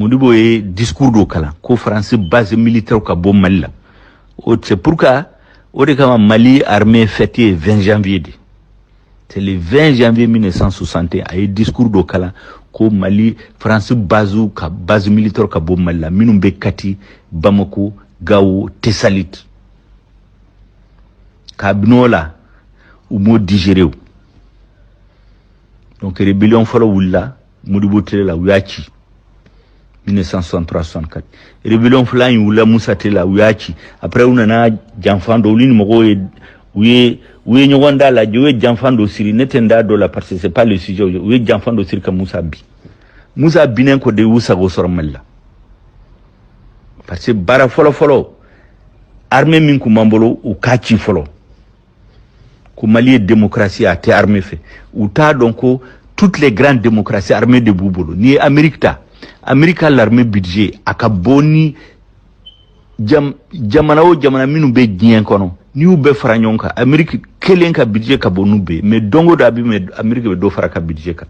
Modibo ye discours dɔ kalan ko Faransi base militaire ka bɔ Mali la. O c'est pourquoi, o de kama Mali armée fête ye 20 janvier de. C'est le 20 janvier 1961, a ye discours dɔ kalan ko Mali, Faransi base ka base militaire ka bɔ Mali la, minnu bɛ Kati, Bamako, Gawo, Tesalit. Kabini o la, u m'o digérer o. Donc rébellion fɔlɔ wulila Modibo tile la, u y'a ci 1963-64. Rébellion filan in wulila Musa tile la, u y'a ci. Après, u nana janfan dɔ, olu ni mɔgɔw ye u ye ɲɔgɔn da lajɛ, u ye janfan dɔ siri. Ne tɛ n da dɔ la parce que c'est pas le sujet. U ye janfan dɔ siri ka Musa bin. Musa binnen kɔ de, y'u sago sɔrɔ Mali la, parce que baara fɔlɔ fɔlɔ, armée min kun b'an bolo, u k'a ci fɔlɔ, ko Mali ye démocratie, a tɛ armée fɛ. U t'a dɔn ko toutes les grandes démocraties, armée de b'u bolo. N'i ye Amérique ta, Amérique ka l'armée budget a ka bon ni jamana o jamana minnu bɛ diɲɛ kɔnɔ, n'i y'u bɛɛ fara ɲɔgɔn kan, Amérique kelen ka budget ka bon n'u bɛɛ. Mais don o don a bɛ mɛn, Amérique bɛ dɔ fara ka budget kan.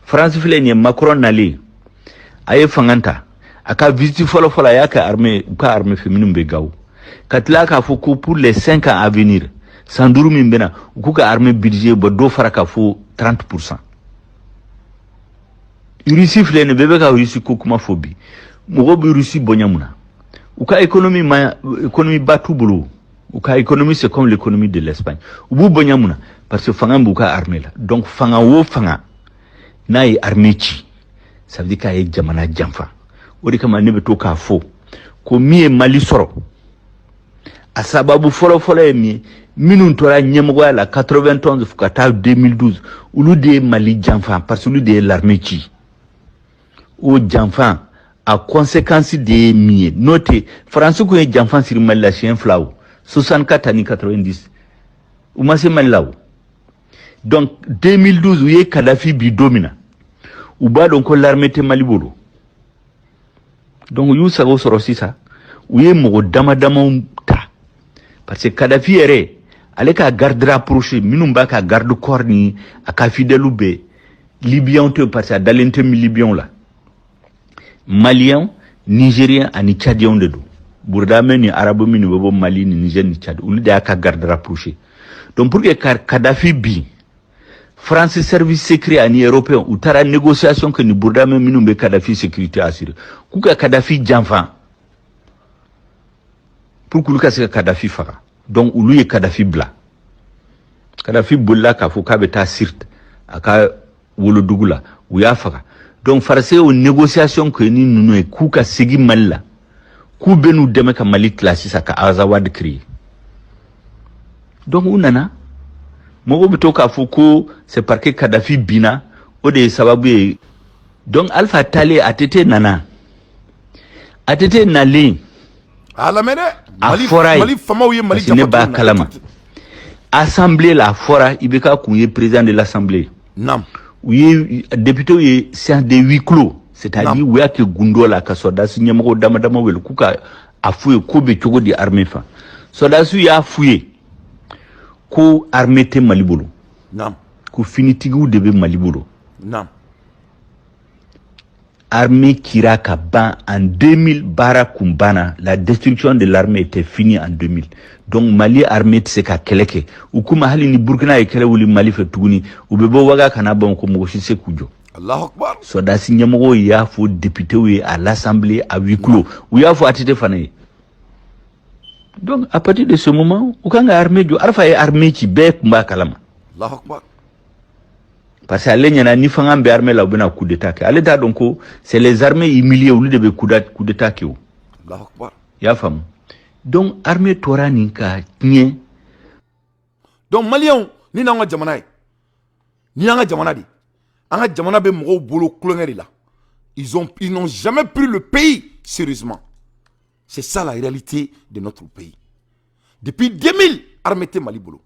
France filɛ nin ye, Macron nalen, a ye fanga ta, a ka visite fɔlɔ fɔlɔ, a y'a kɛ armée, u ka armée fɛ minnu bɛ Gawo, ka tila k'a fɔ ko pour les 5 ans à venir, san 5 min bɛna, u k'u ka armée budget bɔ dɔ fara ka fo 30%. Russie filɛ nin, bɛɛ bɛ ka Russie ko kuma fɔ bi. Mɔgɔw bɛ Russie bonya mun na? U ka économie ma, économie ba t'u bolo. U ka économie, c'est comme l'économie de l'Espagne. U b'u bonya mun na? Parce que fanga b'u ka armée la. Donc fanga o fanga n'a ye armée ci, ça veut dire k'a ye jamana janfa. O de kama ne bɛ to k'a fɔ ko min ye Mali sɔrɔ, a sababu fɔlɔ-fɔlɔ ye min ye, minnu tora ɲɛmɔgɔya la 91 fo ka taa 2012, olu de ye Mali janfa, parce que olu de ye l'armée ci. O janfa, a conséquence de ye min ye, n'o tɛ Faransi kun ye janfa siri Mali la siɲɛ fila o, 64 ani 90, u ma se Mali la o. Donc 2012, u ye Kadafi bi don min na, u b'a dɔn ko l'armée tɛ Mali bolo. Donc u y'u sago sɔrɔ sisan, u ye mɔgɔ dama damaw ta, parce que Kadafi yɛrɛ, ale ka garde rapproché minnu b'a ka garde corps ni a ka fidèle bɛɛ, Libyens tɛ, parce que a dalen tɛ Libyens la. Maliens, Nigériens ani Tchadiens de don. Burudamɛ ni Arabu minnu bɛ bɔ Mali ni Niger ni Tchad, olu de y'a ka garde rapproché. Donc pour que ka Kadafi bin, France service secret ani européen, u taara négociation kɛ ni burudamɛ minnu bɛ Kadafi sécurité assurer, k'u ka Kadafi janfa pour k'olu ka se ka Kadafi faga. Donc olu ye Kadafi bila. Kadafi bolila k'a fɔ k'a bɛ taa Sirte, a ka wolodugu la, u y'a faga. Donc Faransi y'o négociation kɛ ni ninnu ye k'u ka segin Mali la, k'u bɛ n'u dɛmɛ ka Mali tila sisan, ka Azawad créer. Donc u nana, mɔgɔw bɛ to k'a fɔ ko c'est parce que Kadafi binna, o de ye sababu ye. Donc Alpha taalen, ATT nana. ATT nalen, A lamɛn dɛ. A fɔra ye, Mali famaw ye Mali parce que ne b'a janfa cogo min na. kalama, assemblée la, a fɔra IBK kun ye président de l'assemblée. U ye député ye séance de huis clos, c'est-à-dire u y'a kɛ gundo la, ka sɔrɔdasi ɲɛmɔgɔ dama dama wele k'u ka a f'u ye ko bɛ cogo di armée fan. Sɔrɔdasiw y'a f'u ye ko armée tɛ Mali bolo, ko finitigiw de bɛ Mali bolo. Armée cira ka ban en 2000, baara kun banna, la destruction de l'armée était finie en 2000. Donc Mali armée tɛ se ka kɛlɛ kɛ. U kuma hali ni Burkina ye kɛlɛ wuli Mali fɛ tuguni, u bɛ bɔ Waga ka na Bamakɔ, mɔgɔ si tɛ se k'u jɔ. Allahu akbar. Sɔrɔdasi ɲɛmɔgɔw y'a fɔ députéw ye à l'assemblée à huis clos, u y'a fɔ ATT fana ye. Donc à partir de ce moment, u kan ka armée jɔ. Alpha ye armée ci, bɛɛ tun b'a kalama. Allahu akbar. Parce que ale ɲɛna ni fanga bɛ armée la, u bɛna coup d'état kɛ. Ale t'a dɔn ko c'est les armées humiliées, olu de bɛ coup d'état kɛ o. Allahu akbar. I y'a faamu? Donc armée tora nin ka tiɲɛ. Donc Maliyɛnw, ni n'an ka jamana ye, ni y'an ka jamana de, an ka jamana bɛ mɔgɔw bolo kulonkɛ de la. Ils n'ont jamais pris le pays sérieusement. C'est ça la réalité de notre pays. Depuis 2000, armée tɛ Mali bolo.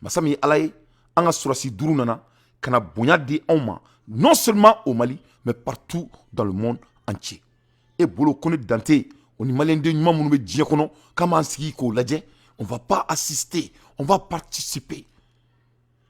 Masa min ye Ala ye, an ka sɔrɔsi 5 nana ka na bonya di anw ma, non seulement au Mali mais partout dans le monde entier. E bolo ko ne dante o ni maliyɛnden ɲuman minnu bɛ diɲɛ kɔnɔ, k'an b'an sigi k'o lajɛ? On va pas assister, on va participer.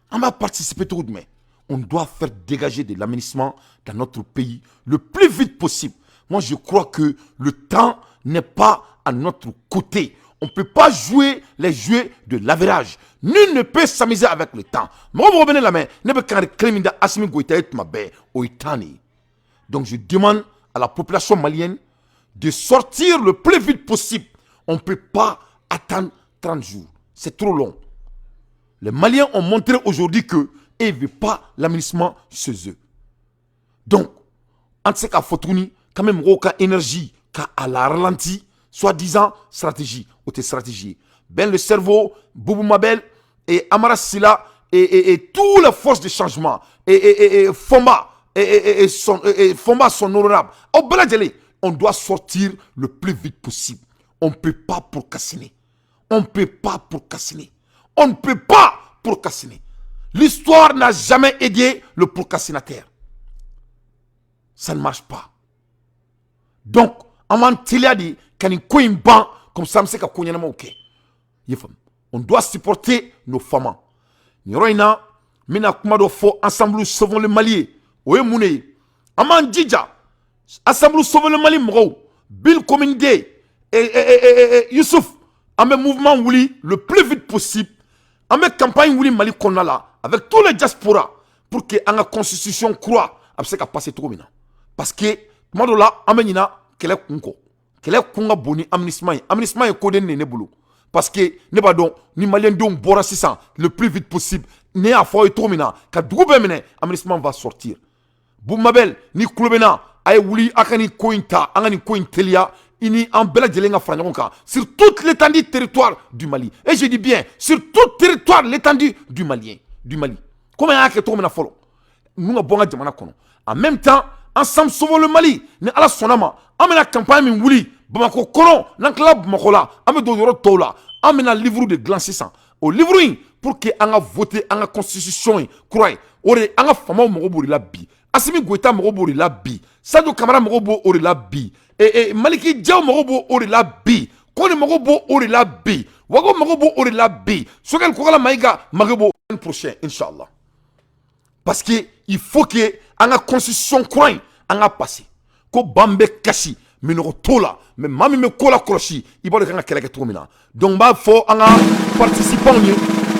An b'a participer cogo jumɛn? On doit faire dégager de l'aménagement dans notre pays le plus vite possible. Moi, je crois que le temps n'est pas à notre côté. On ne peut pas jouer les jeux de l'average. Nul ne peut s'amuser avec le temps. Mɔgɔ mɔgɔ bɛ ne lamɛn, ne bɛ kangari kelen min da Assimi Goïta ye tuma bɛɛ, o ye temps de ye. Donc je demande à la population malienne de sortir le plus vite possible. On ne peut pas attendre 30 jours. C'est trop long. Les Maliens ont montré aujourd'hui que ils ne veulent pas l'aménagement chez eux. Donc, an tɛ se k'a fɔ tuguni k'an bɛ mɔgɔw ka énergie ka a la ralenti, soi-disant stratégie. O tɛ stratégie ye. Ben le cerveau, Boubou Mabel et Amara Silla et toutes les forces de changement et Fomba et Fomba son honorable, aw bɛɛ lajɛlen, on doit sortir le plus vite possible. On ne peut pas procrastiner. On ne peut pas procrastiner. On ne peut pas procrastiner. L'histoire n'a jamais aidé le procrastinateur. Ça ne marche pas. Donc, an b'an teliya de ka nin ko in ban, comme ça an bɛ se ka ko ɲɛnamaw kɛ. I ye faamu? On doit supporter nos femmes. Nin yɔrɔ in na, n bɛna kuma dɔ fɔ Ensemble Sauvons le Mali ye. O ye mun de ye? An b'an jija, Ensemble Sauvons le Mali mɔgɔw, Bill Communité et Youssouf, an bɛ mouvement wuli le plus vite possible. An bɛ campagne wuli Mali kɔnɔna la avec tous les diasporas pour que an ka constitution kura a bɛ se ka passer cogo min na. Parce que tuma dɔ la, an bɛ ɲina kɛlɛ kun kɔ. Kɛlɛ kun ka bon ni aménagement ye. Aménagement ye koden de ne bolo. Parce que ne b'a dɔn ni maliyɛndenw bɔra sisan le plus vite possible, ne y'a fɔ aw ye cogo min na, ka dugu bɛɛ minɛ, aménagement va sortir. Boubou Mabel, ni kulo bɛ na, a ye wuli a ka nin ko in ta, an ka nin ko in teliya, i ni an bɛɛ lajɛlen ka fara ɲɔgɔn kan sur toute l'étendue du territoire du Mali. Et je dis bien sur tout territoire, l'étendue du Malien, du Mali. Komi an y'a kɛ cogo min na fɔlɔ, ninnu ka bɔ an ka jamana kɔnɔ. En même temps, Ensemble Sauvons le Mali, ni Ala sɔnna ma, an bɛna campagne min wuli Bamakɔ kɔnɔ, n'an tilala Bamakɔ la, an bɛ don yɔrɔ tɔw la. An bɛna livre de dilan sisan. O livre in, pour que an ka voter an ka constitution ye kura ye, o de an ka faamaw mago b'o de la bi. Assimi Goïta mago b'o de la bi. Sadio Camara mago b'o de la bi. Maliki Diaw mago b'o o de la bi. Kone mago b'o o de la bi. Wago mago b'o o de la bi. Choguel Kokalla Maïga mago b'o prochain, inchallah. Parce que il faut que an ka constitution kura in an ka passer. Ko ban bɛ kasi minɔgɔ t'o la, mais maa min bɛ ko la kɔlɔsi, i b'a dɔn i kan ka kɛlɛ kɛ cogo min na. Donc n b'a fɔ an ka participants ye,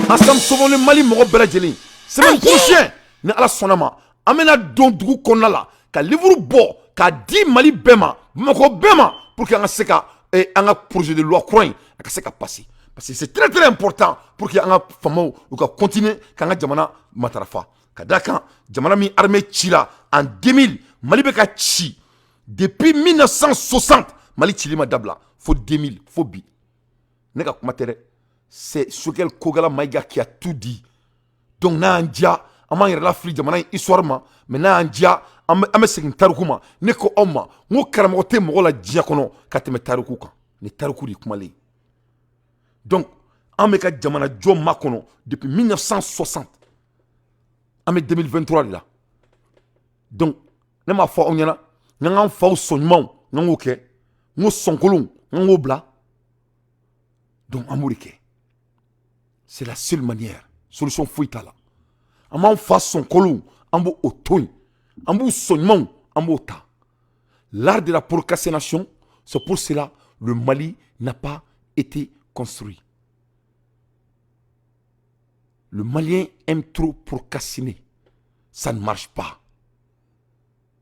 Ensemble Sauvons le Mali mɔgɔ bɛɛ lajɛlen, semaine prochaine, ni Ala sɔnna ma, an bɛna don dugu kɔnɔna la ka livre bɔ k'a di Mali bɛɛ ma, Bamakɔ bɛɛ ma, pour que an ka se ka an ka projet de loi kura in a ka se ka passer, parce que c'est très très important pour que an ka faamaw u ka continuer k'an ka jamana matarafa. Ka da kan jamana min armée cira en 2000, Mali bɛ ka ci depuis 1960, Mali cili ma dabila fo 2000, fo bi. Ne ka kuma tɛ dɛ, c'est Choguel Kokalla Maïga qui a tout dit. Donc n'a y'an diya, an b'an yɛrɛ lafili jamana in histoire ma, mais n'a y'an diya, an bɛ segin tariku ma. Ne ko aw ma n ko karamɔgɔ tɛ mɔgɔ la diɲɛ kɔnɔ ka tɛmɛ tariku kan. Ni tariku de kumalen. Donc an bɛ ka jamana jɔ makɔnɔ depuis 1960, an bɛ 2023 de la. Donc ne m'a fɔ aw ɲɛna n'an k'an faw sɔn ɲumanw, n'an k'o kɛ, n ko sɔnkolonw, n'an k'o bila. Donc an b'o de kɛ, c'est la seule manière, solution foyi t'a la. An b'an fa sɔnkolonw, an b'o o to yen, an b'u sɔn ɲumanw, an b'o ta. L'art de la procrastination, c'est pour cela le Mali n'a pas été construit. Le Malien aime trop procrastiner. Ça ne marche pas.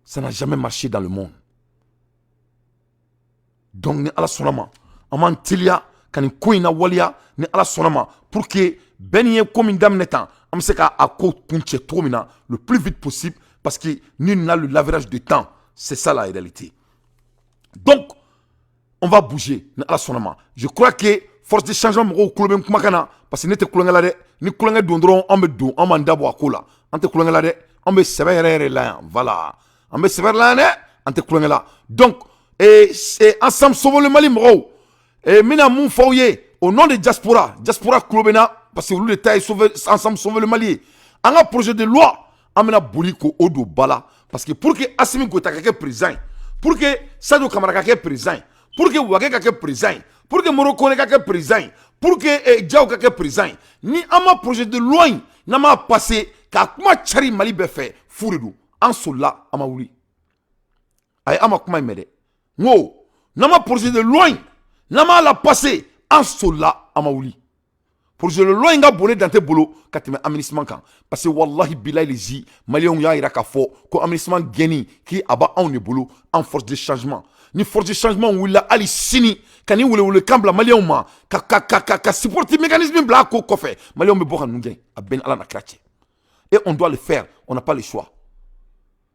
Ça n'a jamais marché dans le monde. Donc ni Ala sɔnna ma, an b'an teliya ka nin ko in na waleya, ni Ala sɔnna ma, pour que bɛɛ ni ye ko min daminɛ tan, an bɛ se k'a ko kuncɛ cogo min na le plus vite possible, parce que nul n'a le l'average de temps. C'est ça la réalité. Donc on va bouger, ni Ala sɔnna ma. Je crois que force de changement mɔgɔw kulo bɛ n kumakan na, parce que ne tɛ kulonkɛ la dɛ. Ni kulonkɛ don dɔrɔn, an bɛ don, an b'an da bɔ a ko la. An tɛ kulonkɛ la dɛ, an bɛ sɛbɛ yɛrɛ yɛrɛ la yan. Voilà, an bɛ sɛbɛ la yan dɛ, an tɛ kulonkɛ la. Donc et Ensemble Sauvons le Mali mɔgɔw, et n bɛna mun fɔ aw ye au nom de diaspora? Diaspora kulo bɛ n na, parce que olu de ta ye sauver, Ensemble Sauver le Mali ye. An ka projet de loi, an bɛna boli k'o don ba la, parce que pour que Assimi Goïta ka kɛ président ye, pour que Sadio Camara ka kɛ président ye, pour que Wagué ka kɛ président ye, pour que Moro Kone ka kɛ président ye, pour que Diaw ka kɛ président ye, ni an ma projet de loi in n'an m'a passé k'a kuma cari Mali bɛɛ fɛ, fu de don. An solila, an ma wuli. Ayi, an ma kuma in mɛn dɛ. N ko n'an ma projet de loi in, n'an m'a la passer, an solila, an ma wuli. Projet de loi in ka bon ne Dante bolo ka tɛmɛ aménagement kan, parce que wallahi bilahi lezi, Maliyɛnw y'a yira k'a fɔ ko aménagement gɛnni k'i a b'anw de bolo en force de changement. Ni force de changement wulila hali sini ka ni welewelekan bila Maliyɛnw ma, ka support mécanisme bila a ko kɔfɛ, Maliyɛnw bɛ bɔ ka ninnu gɛn. A bɛɛ ni Ala na kira cɛ. Et on doit le faire, on n'a pas le choix.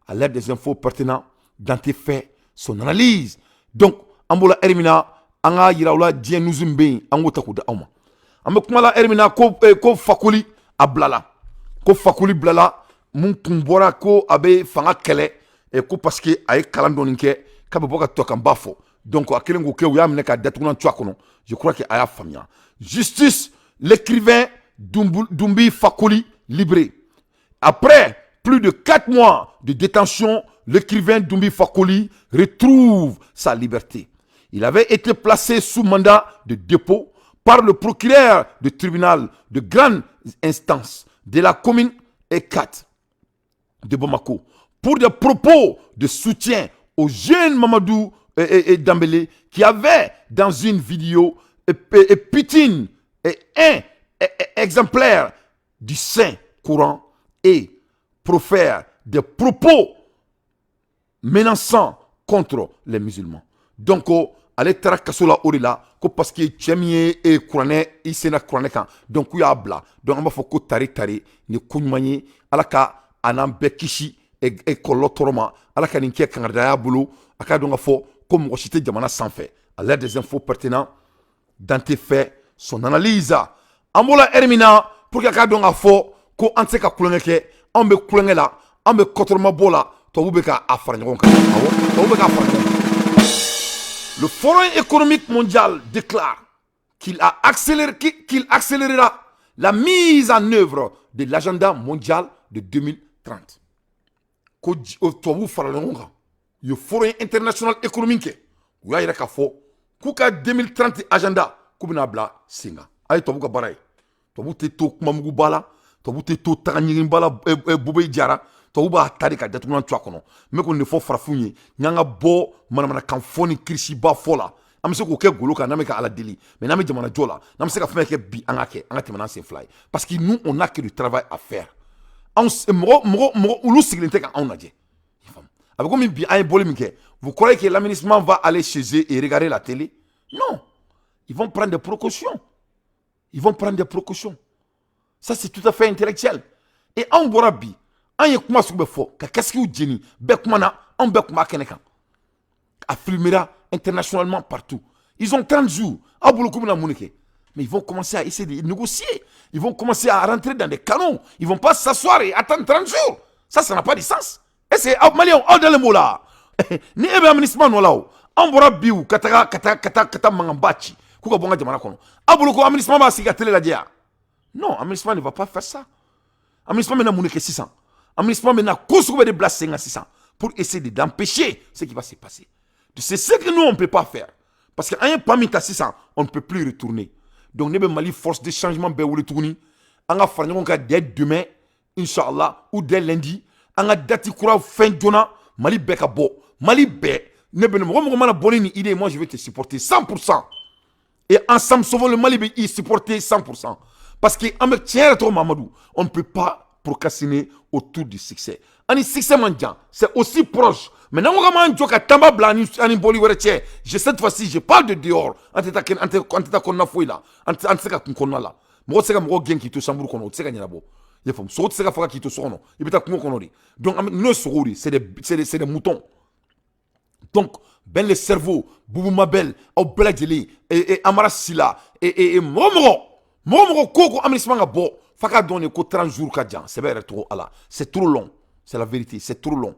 À l'aide des infos pertinentes, Dante fait son analyse. Donc an b'o la ɛri min na, an k'a yira u la, diɲɛ news min bɛ yen, an k'o ta k'o di aw ma. An bɛ kuma la ɛri min na, ko Fakoli a bilala, ko Fakoli bilala. Mun kun bɔra ko a bɛ fanga kɛlɛ, ko parce que a ye kalan dɔɔni kɛ, k'a bɛ bɔ ka tɔkanba fɔ. Donc a kɛlen k'o kɛ, u y'a minɛ ka datugulan tu a kɔnɔ. Je crois que a y'a faamuya. Justice, l'écrivain Doumbi Fakoli libéré. Après plus de 4 mois de détention, l'écrivain Doumbi Fakoli retrouve sa liberté. Il avait été placé sous mandat de dépôt par le procureur du tribunal de grande instance de la commune E4 de Bamako pour des propos de soutien au jeune Mamadou et Dambélé qui avait dans une vidéo et piétiné un exemplaire du Saint Coran et profère des propos menaçants contre les musulmans. Donc, ale taara kaso la o de la, ko parce que cɛ min ye e kuranɛ i senna kuranɛ kan, donc k'u y'a bila. Donc an b'a fɔ ko tari tari ni ko ɲuman ye. Ala ka a n'an bɛɛ kisi e kɔlɔlɔ tɔɔrɔ ma. Ala ka nin kɛ kangaridaya bolo, a k'a dɔn ka fɔ ko mɔgɔ si tɛ jamana sanfɛ. À l'aide des infos pertinentes, Dante fait son analyse. An b'o la ɛri min na, pour que a k'a dɔn k'a fɔ ko an tɛ se ka kulonkɛ kɛ, anw bɛ kulonkɛ la, an bɛ kɔtɔrɔmabɔ la, tubabu bɛ k'a fara ɲɔgɔn kan. Awɔ, tubabu bɛ k'a fara ɲɔgɔn kan. Le Forum économique mondial déclare qu'il accélérera la mise en œuvre de l'agenda mondial de 2030. Ko tubabuw farala ɲɔgɔn kan, u ye Forum international économique kɛ, u y'a yira k'a fɔ k'u ka 2030 agenda k'u bɛna bila sen kan. A ye tubabu ka baara ye. Tubabu tɛ to kumamuguba la, tubabu tɛ to taga ɲiginba la. Bube jara, tubabu b'a ta de ka datugulan tu a kɔnɔ. N bɛ k'o de fɔ farafinw ye, n'an ka bɔ manamanakan fɔ ni kirisiba fɔ la, an bɛ se k'o kɛ golo kan n'an bɛ ka Ala deli, mais n'an bɛ jamana jɔ la, n'an bɛ se ka fɛn kɛ bi, an ka kɛ, an ka tɛmɛ n'an sen fila ye, parce que nous, on n'a que du travail à faire. Anw mɔgɔ mɔgɔ mɔgɔ, olu sigilen tɛ ka anw lajɛ. A bɛ komi bi an ye bɔli min kɛ, vous croyez que l'aménagement va aller chez eux et regarder la télé? Non, ils vont prendre des précautions, ils vont prendre des précautions. Ça, c'est tout à fait intellectuel. Et anw bɔra bi, an ye kuma sugu bɛ fɔ, ka casquew jeni, bɛɛ kumana, anw bɛɛ kun b'a kɛnɛ kan, a filmera internationalement partout. Ils ont 30 jours. Aw bolo k'u bɛna mun de kɛ? Mais ils vont commencer à essayer de négocier, ils vont commencer à rentrer dans des canaux. Ils vont pas s'asseoir et attendre 30 jours. Ça n'a pas de sens. Est ce que aw Maliyɛnw, aw dalen b'o la? Ni e bɛ aménagement nɔ la, o anw bɔra bi ka taga ka taa ka taa ka taa mankanba ci k'u ka bɔ n ka jamana kɔnɔ, aw bolo ko aménagement b'a sigi ka télé lajɛ yan? Non, aménagement ne va pas faire ça. Aménagement bɛna mun de kɛ sisan? Aménagement bɛna ko sugu bɛɛ de bila sen kan sisan pour essayer d'empêcher ce qui va se passer. C'est ce que nous, on ne peut pas faire, parce que an ye pas min ta sisan, on ne peut plus retourner. Donc ne bɛ Mali force de changement bɛɛ wele tuguni, an ka fara ɲɔgɔn kan dès demain inchallah ou dès lundi, an ka date kura fɛn joona, Mali bɛɛ ka bɔ, Mali bɛɛ. Ne bɛ mɔgɔ mɔgɔ mana bɔ ni nin idée, moi je vais te supporter 100%. Et Ensemble Sauvons le Mali bɛ i supporter 100%, parce que an bɛ tiɲɛ yɛrɛ tɔgɔ Mamadu, on ne peut pas procrastiner autour du succès. Ani succès man jan, c'est aussi proche. Mais n'an ko k'an b'an jɔ ka tanba bila ani bɔli wɛrɛ cɛ, je cette fois-ci je parle de dehors. An tɛ taa kɛnɛ, an tɛ taa kɔnɔna foyi la, an tɛ se ka kun kɔnɔna la. Mɔgɔ tɛ se ka mɔgɔ gɛn k'i to chambre kɔnɔ, o tɛ se ka ɲɛnabɔ. I y'a faamu? Sogo tɛ se ka faga k'i to so kɔnɔ, i bɛ taa kungo kɔnɔ de. Donc an bɛ n'o ye sogow de, c'est des moutons. Donc Ben le cerveau, Bubu Mabel, aw bɛɛ lajɛlen, Amara Sila, mɔgɔ mɔgɔ ko aménagement ka bɔ, f'a ka dɔn de ko 30 jours ka jan. Sɛbɛ yɛrɛ tɔgɔ Ala, c'est trop long. C'est la vérité, c'est trop long,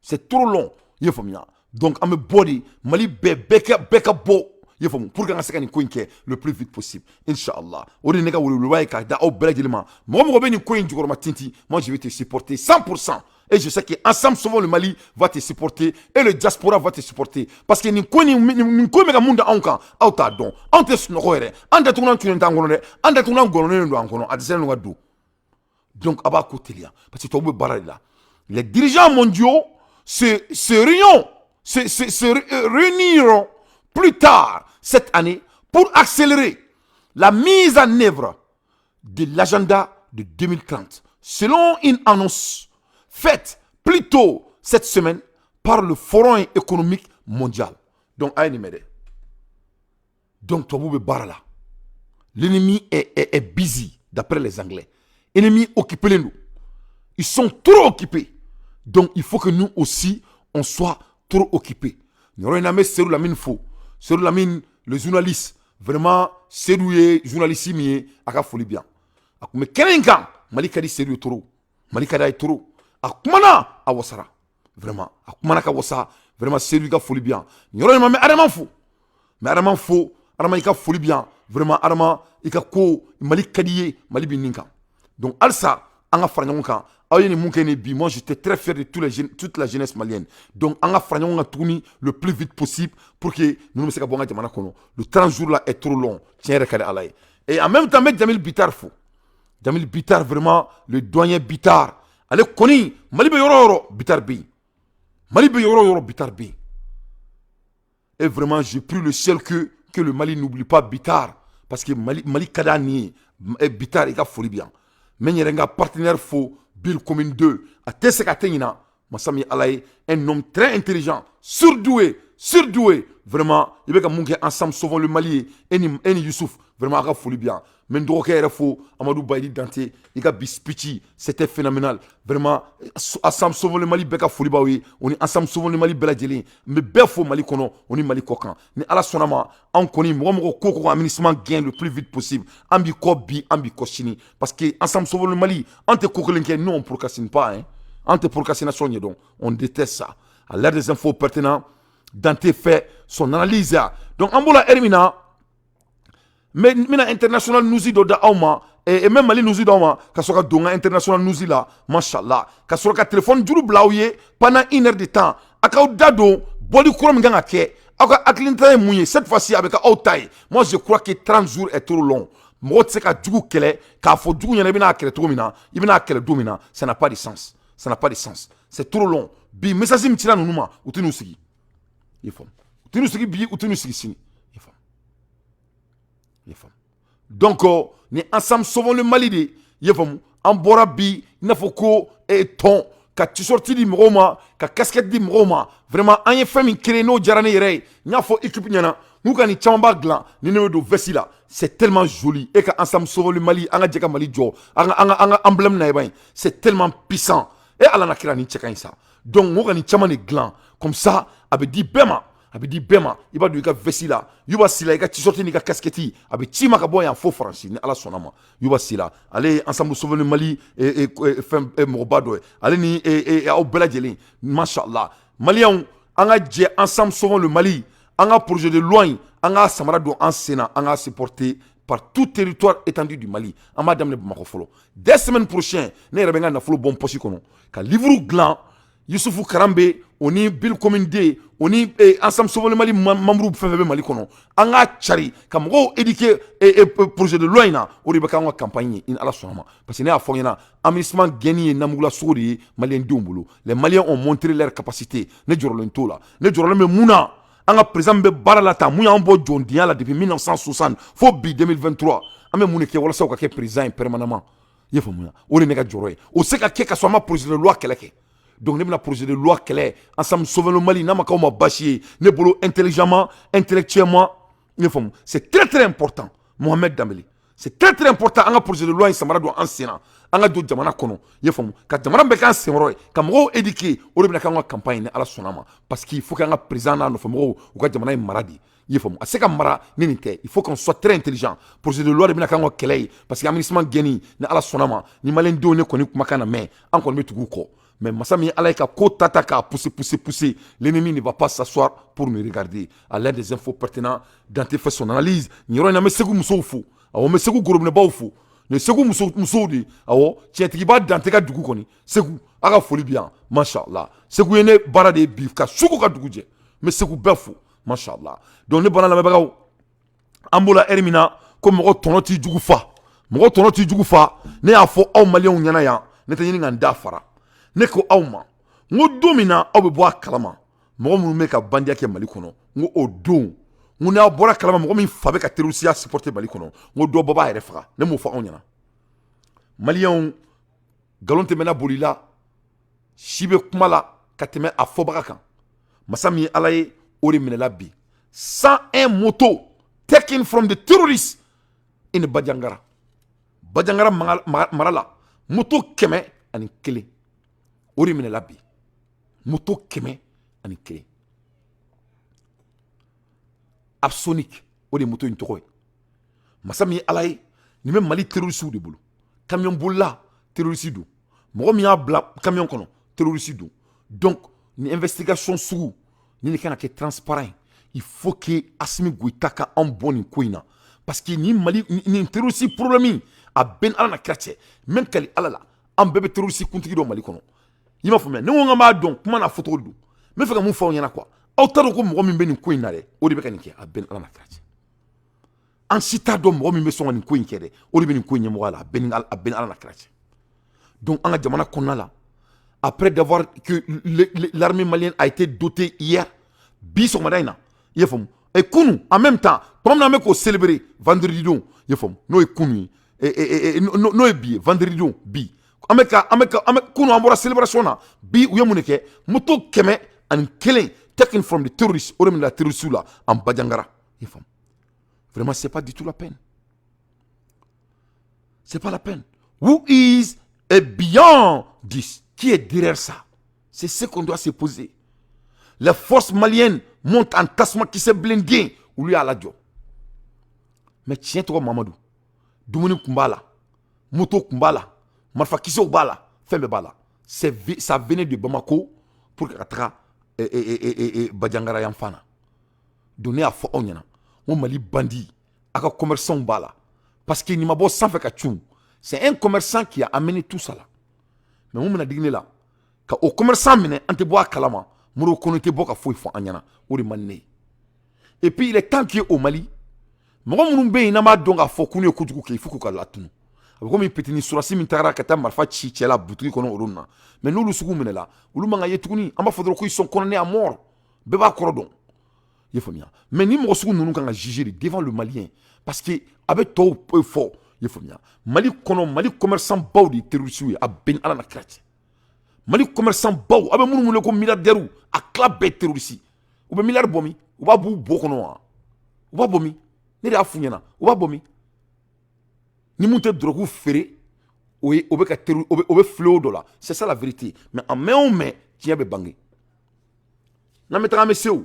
c'est trop long. I ye faamuya? Donc an bɛ bɔ de, Mali bɛɛ, bɛɛ ka bɔ. I ye faamu? Pour que an ka se ka nin ko in kɛ le plus vite possible inchallah. O de ye ne ka weleweleba ye k'a da aw bɛɛ lajɛlen ma. Mɔgɔ mɔgɔ bɛ nin ko in jukɔrɔma tintin, moi je vais te supporter 100%. Et je sais qu'Ensemble Sauvons le Mali va te supporter et le diaspora va te supporter. Parce que nin ko nin ko bɛ ka mun da anw kan, aw t'a dɔn. Anw tɛ sunɔgɔ yɛrɛ. An datugulan tunnen t'an kɔnɔ dɛ. An datugulan gɔlɔnnen don an kɔnɔ. A dɛsɛlen don ka don. Donc a b'a ko teliya, parce que tubabu bɛ baara de la. Les dirigeants mondiaux se réuniront plus tard cette année pour accélérer la mise en œuvre de l'agenda de 2030, selon une annonce faite plus tôt cette semaine par le Forum économique mondial. Donc, a ye nin mɛn dɛ. Donc, tubabu bɛ baara la. L'ennemi est busy, d'après les Anglais. Ennemi occupé nous. Ils sont trop occupés. Donc, il faut que nous aussi, on soit trop occupés. Nin yɔrɔ in na, n bɛ Seydou Lamine fo. Seydou Lamine, le journaliste. Vraiment, Seydou ye journaliste min ye, a ka foli bi yan. A tun bɛ kɛnɛ in kan, Mali ka di Seydou ye trop. Mali ka d'a ye trop. A kumana, a wasara. Vraiment, a kumana ka wasa. Vraiment, Seydou, i ka foli bi yan. Nin yɔrɔ in ma, n bɛ Adama fo. N bɛ Adama fo. Adama, i ka foli bi yan. Vraiment, Adama, i ka ko Mali ka di ye, Mali bɛ nin kan. Donc, halisa, an ka fara ɲɔgɔn kan. Aw ye nin mun kɛ nin bi, moi j'étais très fier de tous les jeunes, toute la jeunesse malienne. Donc an ka fara ɲɔgɔn kan tuguni le plus vite possible pour que ninnu bɛ se ka bɔ an ka jamana kɔnɔ. Le 30 jours là est trop long, tiɲɛ yɛrɛ ka di Ala ye. Et en même temps, n bɛ Jamil Bitar fo. Jamil Bitar, vraiment, le doyen Bitar, ale kɔni, Mali bɛ yɔrɔ o yɔrɔ, Bitar bɛ yen. Mali bɛ yɔrɔ o yɔrɔ, Bitar bɛ yen. Et vraiment, je prie le ciel que le Mali n'oublie pas Bitar, parce que Mali, Mali ka d'a ni ye. Bitar, i ka foli bi yan. N bɛ n yɛrɛ n ka partenaire fo, Bill Commune 2, a tɛ se ka tɛ ɲina. Masa min Ala ye, un homme très intelligent, surdoué, surdoué. Vraiment, i bɛ ka mun kɛ Ensemble Sauvons le Mali ye, e ni Youssouf, vraiment, a ka foli bi yan. N bɛ n dɔgɔkɛ yɛrɛ fo, Amadou Bayidi Dante, i ka bi speech, c'était phénoménal. Vraiment, Ensemble Sauvons le Mali bɛɛ ka foli b'aw ye, o ni Ensemble Sauvons le Mali bɛɛ lajɛlen. N bɛ bɛɛ fo Mali kɔnɔ, o ni Mali kɔ kan. Ni Ala sɔnna ma, anw kɔni, mɔgɔ mɔgɔ ko ko MINUSMA gɛn le plus vite possible, an b'i kɔ bi, an b'i kɔ sini, parce que Ensemble Sauvons le Mali, an tɛ ko kelen kɛ. Nous, on procrastine pas, hein. An tɛ procrastination ɲɛdɔn, on déteste ça. À l'ère des infos pertinents, Dante fait son analyse. Donc an b'o la heure min na, n bɛna international news dɔ da aw ma, et même Mali news d'aw ma, ka sɔrɔ ka don n ka international news la, mashallah, ka sɔrɔ ka téléphone juru bila aw ye pendant une heure de temps. A k'aw da don bɔli kura min kan ka kɛ, aw ka hakilinata ye mun ye? Cette fois-ci, a bɛ kɛ aw ta ye. Moi, je crois que 30 jours est trop long. Mɔgɔ tɛ se ka jugu kɛlɛ k'a fɔ jugu ɲɛna i bɛna kɛlɛ cogo min na, i bɛna kɛlɛ don min na. Ça n'a pas de sens, ça n'a pas de sens, c'est trop long. Bi message min cira ninnu ma, u tɛ n'u sigi, i ye faamu? U tɛ n'u sigi bi, u tɛ n'u sigi sini, i ye faamu? I ye faamu? Donc ni Ensemble Sauvons le Mali de, i ye faamu, an bɔra bi i n'a fɔ ko tɔn ka t-shirt di mɔgɔw ma, ka casquette di mɔgɔw ma. Vraiment, an ye fɛn min créé, n'o diyara ne yɛrɛ ye. N y'a fɔ équipe ɲɛna n'u ka nin caman b'a dilan ni ne bɛ don veste la, c'est tellement joli. E ka Ensemble Sauvons le Mali, an ka jɛ ka Mali jɔ, an ka emblème na ye ban, c'est tellement puissant. E Ala na kira, nin cɛ ka ɲi sa. Donc mɔgɔ ka nin caman de dilan comme ça, a bɛ di bɛɛ ma, a bɛ di bɛɛ ma. I b'a don i ka veste la, Yuba Sila, i ka t-shirt n'i ka casquette, a bɛ ci ma ka bɔ yan fo Faransi, ni Ala sɔnna ma. Yuba Sila, ale ye Ensemble Sauvons le Mali fɛn mɔgɔba dɔ ye, ale ni aw bɛɛ lajɛlen, mashallah. Maliyɛnw, an ka jɛ Ensemble Sauvons le Mali, an ka projet de loi in, an ka samara don an sen na, an ka supporter par tout territoire étendu du Mali. An b'a daminɛ Bamakɔ fɔlɔ. Dès semaine prochaine, ne yɛrɛ bɛ n ka nafolo bɔ n poche kɔnɔ ka livre dilan. Yusufu Karanbe, o ni Bill Commune D, o ni Ensemble Sauvons le Mali membre fɛn fɛn bɛ Mali kɔnɔ, an k'a cari ka mɔgɔw éduquer projet de loi in na. O de bɛ k'an ka campagne ye, ni Ala sɔnna ma, parce que ne y'a fɔ n ɲɛna, MINUSMA gɛnni ye namugula sogo de ye maliyɛn denw bolo. Les Maliens ont montré leur capacité. Ne jɔrɔlen t'o la. Ne jɔrɔlen bɛ mun na? An ka président bɛ baara la tan, mun y'an bɔ jɔndenya la depuis 1960 fo bi 2023? An bɛ mun de kɛ walasa o ka kɛ président ye permanemment? I ye faamuya? O de ye ne ka jɔrɔ ye. O se ka kɛ ka sɔrɔ an ma projet de loi kɛlɛ kɛ. Donc ne bɛna projet de loi kɛlɛ, Ensemble Sauvons le Mali, n'a ma k'aw ma baasi ye. Ne bolo, intelligemment, intellectuellement, i ye faamu, c'est très très important. Mohamed Dambélé, c'est très très important. An ka projet de loi in samara don an sen na, an ka don jamana kɔnɔ, i ye faamu, ka jamana bɛɛ k'an senkɔrɔ ye, ka mɔgɔw éduquer. O de bɛna k'an ka campagne, ni Ala sɔnna ma, parce que il faut qu'an ka président n'a nɔfɛmɔgɔw, u ka jamana in mara de, i ye faamu? A se ka mara ni nin tɛ. Il faut qu'on soit très intelligent. Projet de loi de bɛna k'an ka kɛlɛ ye, parce que MINUSMA gɛnni, ni Ala sɔnna ma, ni maliyɛndenw ne kɔni kumakan na mɛn, an kɔni bɛ tugu u kɔ. Mais masa min Ala ye ka ko ta ta k'a pousser, pousser, pousser, l'ennemi ne va pas s'asseoir pour nous regarder. À l'aide des infos pertinents, Dante fait son analyse. Nin yɔrɔ in na, n bɛ Segu musow fo. Awɔ, n bɛ Segu gorobinɛbaw fo. Nin ye Segu muso musow de ye. Awɔ, tiɲɛtigiba Dante ka dugu kɔni, Segu, a ka foli bi yan, mashallah. Segu ye ne baara de ye bi ka sugu ka dugu jɛ. N bɛ Segu bɛɛ fo, mashallah. Donc ne bana lamɛnbagaw, an b'o la heure min na ko mɔgɔ tɔnɔ t'i jugu fa. Mɔgɔ tɔnɔ t'i jugu fa. Ne y'a fɔ aw Maliyɛnw ɲɛna yan, ne tɛ ɲini ka n da fara. Ne ko aw ma n ko don min na aw bɛ bɔ a kalama mɔgɔ minnu bɛ ka bandiya kɛ Mali kɔnɔ, n ko o don, n ko n'aw bɔra kalama mɔgɔ min fa bɛ ka terrorisiya supporter Mali kɔnɔ, n ko dɔ bɔ b'a yɛrɛ faga. Ne m'o fɔ aw ɲɛna. Maliyɛnw, nkalon tɛmɛna boli la, si bɛ kuma la ka tɛmɛ a fɔbaga kan. Masa min ye Ala ye, o de minɛla bi. 101 moto taken from the terrorists in Bandiagara. Bandiagara mara la, moto 101, o de minɛla bi. Moto 101, Apsonic, o de ye moto in tɔgɔ ye. Masa min ye Ala ye, nin bɛ Mali terroristew de bolo. Camion bolila, terroriste don. Mɔgɔ min y'a bila camion kɔnɔ, terroriste don. Donc ni investigation sugu ni de kan ka kɛ transparent. Il faut que Assimi Goïta ka anw bɔ nin ko in na, parce que ni Mali nin terroriste problème, a bɛɛ ni Ala na kira cɛ, n bɛ kali Ala la, an bɛɛ bɛ terroriste kuntigi dɔn Mali kɔnɔ. I m'a faamuya? Ne ko n b'a dɔn, kuma n'a fɔcogo don. N bɛ fɛ ka mun fɔ aw ɲɛna quoi? Aw t'a dɔn ko mɔgɔ min bɛ nin ko in na dɛ, o de bɛ ka nin kɛ. A bɛɛ ni Ala na kira cɛ, an si t'a dɔn mɔgɔ min bɛ sɔn ka nin ko in kɛ dɛ, o de bɛ nin ko in ɲɛmɔgɔya la. A bɛɛ ni Ala na kira cɛ. Donc an ka jamana kɔnɔna la, après d'avoir que l'armée malienne a été dotée hier, bi sɔgɔmada in na, i y'a faamu, et kunu en même temps, tuma min na an bɛ k'o célébrer vendredi don, i y'a faamu, n'o ye kunu ye, n'o ye bi ye, vendredi don bi, an bɛ ka an bɛ kunu, an bɔra célébration na. Bi u ye mun de kɛ? Moto 101 taken from the terrorists, o de minɛ terroristes la en Bandiagara, i y'a faamu. Vraiment, c'est pas du tout la peine, c'est pas la peine. Who is beyond this? Qui est derrière ça? C'est ce qu'on doit se poser. Les forces maliennes montent en tasuma kisɛ blindé, olu y'a lajɔ. Mais tiɲɛ tɔgɔ Mamadu, dumuni kun b'a la, moto kun b'a la, marifakisɛw b'a la, fɛn bɛɛ b'a la. Ça venait de Bamako pour que ka taga Bandiagara yan fan na. Donc ne y'a fɔ aw ɲɛna n ko Mali bandi, a ka commerçant b'a la, parce que nin ma bɔ sanfɛ ka cun. C'est un commerçant qui a amené tout ça là. Mais mun bɛna digi ne la ka o commerçant minɛ, an tɛ bɔ a kalama. Modibo Kone tɛ bɔ ka foyi fɔ an ɲɛna, o de man di ne ye. Et puis il est temps que au Mali, mɔgɔ minnu bɛ yen n'an b'a dɔn k'a fɔ k'u ye kojugu kɛ, il faut k'u ka latunu. A bɛ komi petini surasi min tagara ka taa marifa ci cɛ la butigi kɔnɔ olu na. Mais n'olu sugu minɛla, olu man ka ye tuguni. An b'a fɔ dɔrɔn qu'ils sont condamnés à mort, bɛɛ b'a kɔrɔ dɔn, i ye faamuya. Mais ni mɔgɔ sugu ninnu kan ka juger de devant le Malien, parce que a bɛ tɔw fɔ, i ye faamuya. Mali kɔnɔ, Mali commerçant baw de ye terroristes ye. A bɛɛ ni Ala na kira cɛ, Mali commerçant baw, a bɛ minnu wele ko milliardaires, a tila bɛɛ terroriste. U bɛ miliyari bɔ min? U b'a b'u bo kɔnɔ wa? U b'a bɔ min? Ne de y'a f'u ɲɛna, u b'a bɔ min? Ni mun tɛ drogue feere, o ye o bɛ ka terro o bɛ fléau dɔ la. C'est ça la vérité. Mais en mɛn o mɛn, tiɲɛ bɛ bange. N'an bɛ taga, an bɛ se o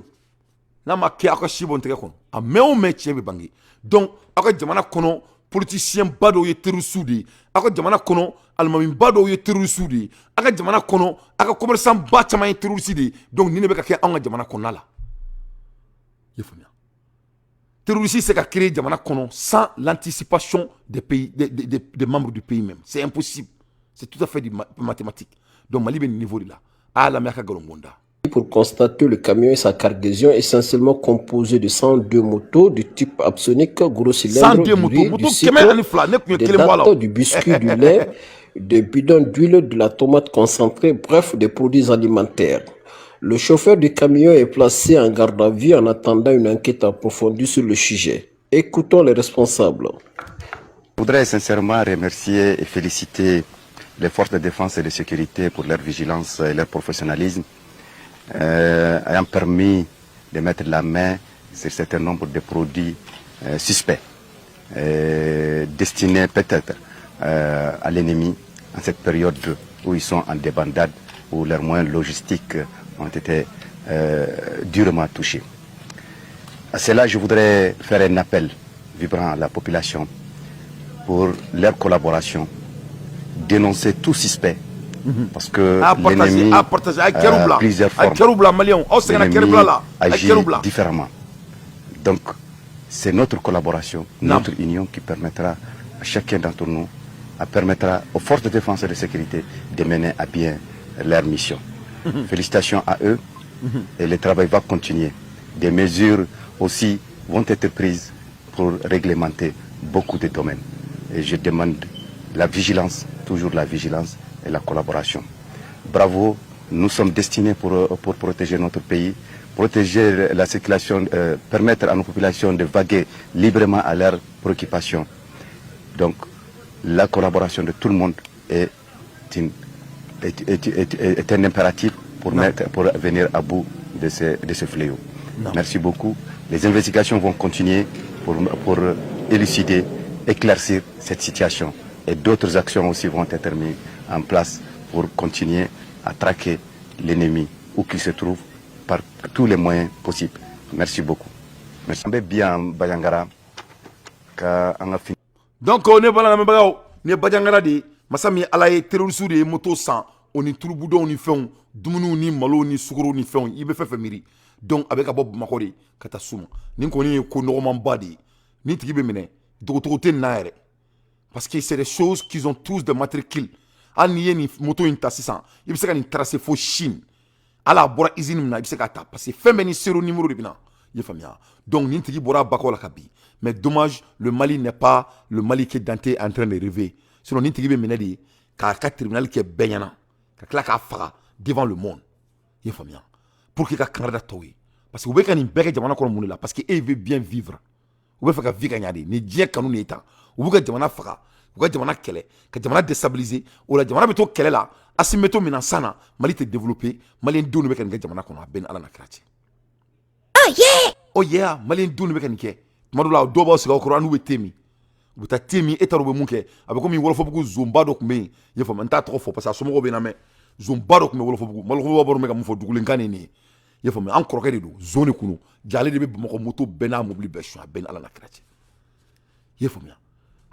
n'a ma kɛ, aw ka si bɔ n tɛgɛ kɔnɔ. A mɛn o mɛn, tiɲɛ bɛ bange. Donc aw ka jamana kɔnɔ, politicien ba dɔw ye terroriste de ye. Aw ka jamana kɔnɔ, alimamiba dɔw ye terroriste de ye. Aw ka jamana kɔnɔ, aw ka commerçant ba caman ye terroriste de ye. Donc nin de bɛ ka kɛ anw ka jamana kɔnɔna la, i ye faamuya. Terroriste se ka créer jamana kɔnɔ sans l'anticipation des pays, des membres du pays même, c'est impossible. C'est tout à fait du mathématique. Donc Mali bɛ nin niveau de la. A y'a lamɛn a ka nkalon da. Pour constater le camion et sa cargaison essentiellement composée de 102 motos du type Apsonic, gros cylindre, 102 du motos, riz, moto du sucre, 102, ne tun ye des kelen bɔ a la. dattes, du biscuit, du lait, des bidons d'huile, de la tomate concentrée, bref, des produits alimentaires. Le chauffeur du camion est placé en garde à vue en attendant une enquête approfondie sur le sujet. Écoutons les responsables. Je voudrais sincèrement remercier et féliciter les forces de défense et de sécurité pour leur vigilance et leur professionnalisme, ayant permis de mettre la main sur un certain nombre de produits suspects, destinés peut-être à l'ennemi en cette période où ils sont en débandade, où leurs moyens logistiques ont été durement touchés. À cela, je voudrais faire un appel vibrant à la population pour leur collaboration, dénoncer tout suspect, parce que a partager l'ennemi a partager, a ye kɛriw bila, plusieurs a ye formes. kɛriw bila. Maliyɛnw, aw sɛgɛnna kɛri L'ennemi bila la, a ye agit kɛriw bila. différemment. Donc, c'est notre collaboration, Naam. notre union qui permettra à chacun d'entre nous, à permettra aux forces de défense et de sécurité de mener à bien leur mission. Félicitations à eux et le travail va continuer. Des mesures aussi vont être prises pour réglementer beaucoup de domaines. Et je demande la vigilance, toujours la vigilance et la collaboration. Bravo, nous sommes destinés pour protéger notre pays, protéger la circulation, permettre à nos populations de vaguer librement à leurs préoccupations. Donc, la collaboration de tout le monde est un impératif pour venir à bout de ce fléau. Non. Merci beaucoup. Les investigations vont continuer pour élucider, éclaircir cette situation. Et d'autres actions aussi vont être mises en place pour continuer à traquer l'ennemi où qu'il se trouve par tous les moyens possibles. Merci beaucoup. Merci. Bien Bandiagara ka an ka fin Donc ne bala lamɛnbagaw, nin ye Bandiagara de ye. Masa min ye Ala ye, terroriste de ye moto san, o ni turubudɔnw ni fɛnw, dumuniw ni malo ni sukaro ni fɛnw, i bɛ fɛn fɛn miiri. Donc a bɛ ka bɔ Bamakɔ de ka taa s'u ma. Nin kɔni ye ko nɔgɔmanba de ye. Nin tigi bɛ minɛ, dogotogo tɛ nin na yɛrɛ, parce que c'est des choses qu'ils ont tous des matricules. Hali n'i ye nin moto in ta sisan, i bɛ se ka nin tracer fo Chine. Hali a bɔra usine min na, i bɛ se k'a ta, parce que fɛn bɛɛ ni série numéro de bɛ na, i ye faamuya. Donc nin tigi bɔra a bakɔ la ka bin. Mais dommage, le Mali n'est pas le Mali que Dante est en train de rêver. Sinon nin tigi bɛ minɛ de k'a ka tribunal kɛ bɛɛ ɲɛna, ka tila k'a faga devant le monde, i ye faamuya, pour que ka kangari da tɔw ye. Parce que u bɛ ka nin bɛɛ kɛ jamana kɔnɔ mun de la? Parce que e veut bien vivre, u bɛ fɛ ka vie ka ɲa de. Nin diɲɛ kanu de ye tan. U b'u ka jamana faga, u ka jamana kɛlɛ, ka jamana déstabiliser. O la jamana bɛ to kɛlɛ la, Asimi bɛ to minɛn san na, Mali tɛ développer. Maliyɛn denw de bɛ ka nin kɛ jamana kɔnɔ. A bɛɛ ni Ala na kira cɛ. Oh yeah, oh yeah, maliyɛn denw de bɛ ka nin kɛ. Tuma dɔw la, dɔw b'aw sigi aw kɔrɔ, an n'u bɛ te min, u bɛ taa te min, e t'a dɔn u bɛ mun kɛ. A bɛ komi Wɔlɔfɔbugu zonba dɔ tun bɛ yen, i y'a faamu, n t'a tɔgɔ fɔ parce que a somɔgɔw bɛ n lamɛn. Zonba dɔ tun bɛ Wɔlɔfɔbugu, Wɔlɔfɔbugu b'a dɔn bɛ ka mun fɔ, dugulenkan de ye nin ye, i y'a faamu. An kɔrɔkɛ de don, zon de kun don. Ja ale de bɛ Bamakɔ moto bɛɛ n'a mobili bɛɛ suɲɛ. A bɛɛ ni Ala na kira cɛ, i y'a faamuya.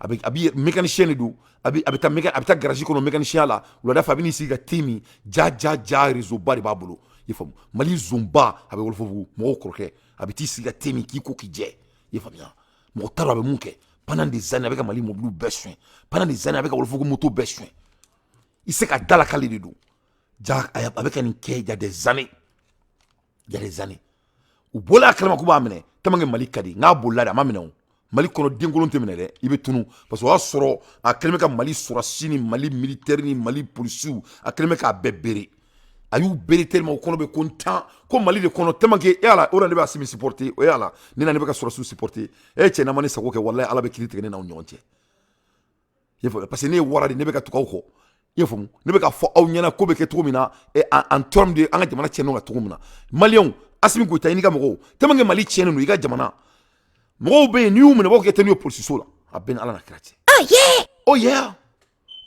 A bɛ mécanicien de don, a bɛ taa garage kɔnɔ mécanicien la. Wulada fɛ, a bɛ n'i sigi ka te min. Ja ja ja, réseau ba de b'a bolo, i y'a faamu. Mali zonba, a bɛ Wɔlɔfɔbugu, mɔgɔw kɔrɔkɛ, a bɛ t'i sigi ka te min, k'i ko k'i jɛ, i y'a faamuya. Mɔgɔ t'a dɔn a bɛ mun kɛ. Pendant des années, a bɛ ka Mali mobiliw bɛɛ suɲɛ. Pendant des années, a bɛ ka Wɔlɔfɔbugu moto bɛɛ suɲɛ. I se ka da la k'ale de don. Ja a bɛ ka nin kɛ il y a des années, il y a des années. U bɔla a kalama k'u b'a minɛ tellement que Mali ka di. N'a bolila de, a ma minɛ. O Mali kɔnɔ, denkolon tɛ minɛ dɛ, i bɛ tunu, parce que o y'a sɔrɔ a kɛlen bɛ ka Mali sɔrɔsi ni Mali militaire ni Mali polisiw, a kɛlen bɛ k'a bɛɛ bere. A y'u bere tellement u kɔnɔ bɛ ko n tan ko Mali de kɔnɔ, tellement que e ala o la ne bɛ Asimi supporter. O ye ala ne na, ne bɛ ka sɔrɔsiw supporter. E cɛ, n'a ma ne sago kɛ, walahi Ala bɛ kiiri tigɛ ne n'aw ɲɔgɔn cɛ, i y'a faamu. Parce que ne ye wara de, ne bɛ ka tugu aw kɔ, i y'a faamu. Ne bɛ ka fɔ aw ɲɛna ko bɛ kɛ cogo min na en terme de an ka jamana tiɲɛnen ka cogo min na. Maliyɛnw, Asimi Goyita, i n'i ka mɔgɔw, tellement que Mali tiɲɛnen don, i ka jamana mɔgɔw bɛ yen, n'i y'u minɛ, u b'a fɔ k'i tɛ n'u ye polisiso la. A bɛɛ ni Ala na kira cɛ. Oh yeah, oh yeah.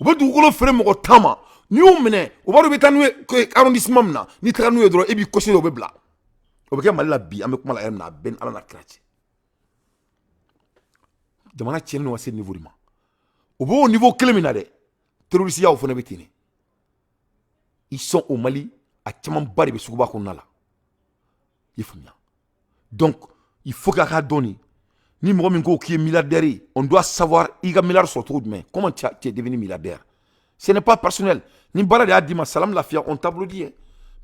U bɛ dugukolo feere mɔgɔ 10 ma. N'i y'u minɛ, u b'a dɔn i bɛ taa n'u ye arrondissement min na. N'i taara n'u ye dɔrɔn, e b'i kɔsi, o bɛ bila. O bɛ kɛ Mali la bi, an bɛ kuma la yɛrɛ min na, a bɛɛ ni Ala na kira cɛ. Jamana tiɲɛnen don ka se niveau de ma. U b'o niveau kelen min na dɛ, terroriste yaw fana bɛ ten de. Ils sont au Mali, a camanba de bɛ suguba kɔnɔna la, i ye faamuya. Donc il faut k'a ka dɔn nin ni mɔgɔ min ko k'i ye milliardaire ye, on doit savoir i ka milliard sɔrɔ cogo jumɛn, comment tu es devenu milliardaire. Ce n'est pas personnel. Ni baara de y'a d'i ma, salam lafiya, on t'applaudit.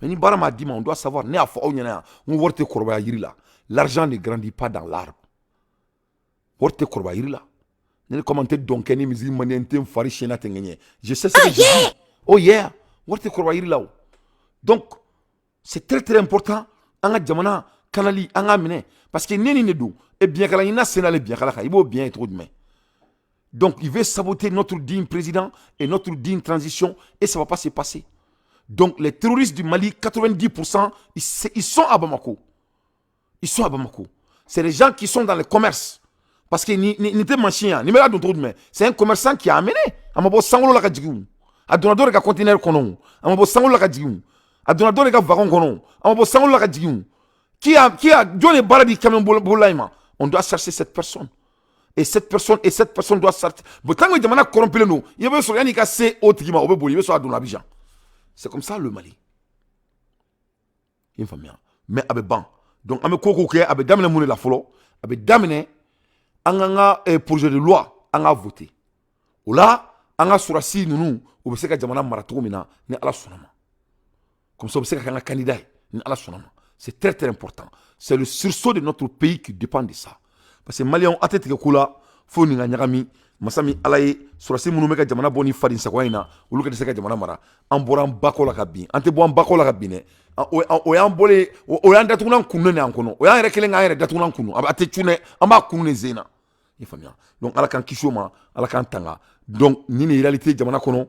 Mais ni baara m'a d'i ma, on doit savoir. Ne y'a fɔ aw ɲɛna yan n ko wari tɛ kɔrɔbaya yiri la. L'argent ne grandit pas dans l'arbre. Wari tɛ kɔrɔbaya yiri la. Ne comme n tɛ dɔn kɛ ni musique man di, n tɛ n fari siɲɛna tɛ ŋɛɲɛ. Je sais ce que je dis. Oh yeah, wari tɛ kɔrɔbaya yiri la o. Donc c'est très très important, an ka jamana kanali, an k'a minɛ, parce que ne nin de don e biɲɛkala ɲinina sen n'ale biɲɛkala kan, i b'o biɲɛ ye cogo jumɛn? Donc il veut saboter notre digne président et notre digne transition et ça va pas se passer. Donc les terroristes du Mali, 90%, ils sont à Bamako. Ils sont à Bamako. C'est les gens qui sont dans le commerce, parce que ni tɛ machine yan ni bɛ don cogo jumɛn? C'est un commerçant qui a amené. A ma bɔ sankolo la ka jigin, a donna dɔ de ka conteneur kɔnɔ. A ma bɔ sankolo la ka jigin, a donna dɔ de ka wagon kɔnɔ. A ma bɔ sankolo la ka jigin. Qui a jɔn ye baara di camion bolola in ma? On doit chercher cette personne et cette personne et cette personne doit sortir. Bon, tant que jamana corrompulen don, i bɛ sɔrɔ yanni i ka se o tigi ma, o bɛ boli, i bɛ sɔrɔ a donna Abidjan. C'est comme ça le Mali, i ye faamuya. Mais a bɛ ban. Donc an bɛ ko ko kɛ, a bɛ daminɛ mun de la fɔlɔ? A bɛ daminɛ an k'an ka projet de loi, an k'a voter. O la, an ka sɔrɔsi ninnu, u bɛ se ka jamana mara cogo min na, ni Ala sɔnna ma. Comme ça, u bɛ se ka kɛ an ka candidat ye, ni Ala sɔnna ma. C'est très très important. C'est le sursaut de notre pays qui dépend de ça, parce que Maliyɛnw, a tɛ tigɛ ko la fo nin ka ɲagami. Masa min Ala ye, sɔrɔsi minnu bɛ ka jamana bɔ ni faden sagoya in na, olu ka se ka jamana mara. An bɔra an bakɔ la ka bin, an tɛ bɔ an bakɔ la ka bin dɛ. O y'an bɔlen, o y'an datugulan kun de an kɔnɔ. O y'an yɛrɛ kelen k'an yɛrɛ datugulan kunu. A tɛ cun dɛ, an b'a kunu de sen na, i faamuya. Donc Ala k'an kisi o ma, Ala k'an tanga. Donc nin de réalité jamana kɔnɔ.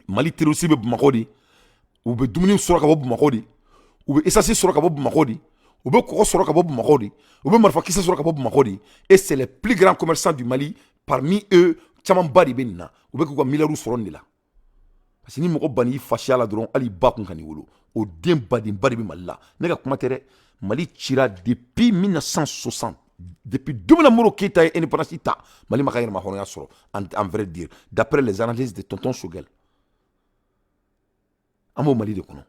Mali terroriste bɛ Bamakɔ de, u bɛ dumuni sɔrɔ ka bɔ Bamakɔ de, u bɛ essence sɔrɔ ka bɔ Bamakɔ de, u bɛ kɔgɔ sɔrɔ ka bɔ Bamakɔ de, u bɛ marifakisɛ sɔrɔ ka bɔ Bamakɔ de. Et c'est les plus grands commerçants du Mali. Parmi eux, camanba de bɛ nin na, u bɛ k'u ka miliyariw sɔrɔ nin de la. Parce que ni mɔgɔ ban'i fasiya la dɔrɔn, hali ba kun ka n'i wolo, o den badenba de bɛ Mali la. Ne ka kuma tɛ dɛ. Mali cira depuis 1960. Depuis don min na Modibo Keyita ye indépendance ta, Mali ma ka yɛrɛma hɔrɔnya sɔrɔ, en vrai dire, d'après les analyses de tonton Choguel. An b'o Mali de kɔnɔ.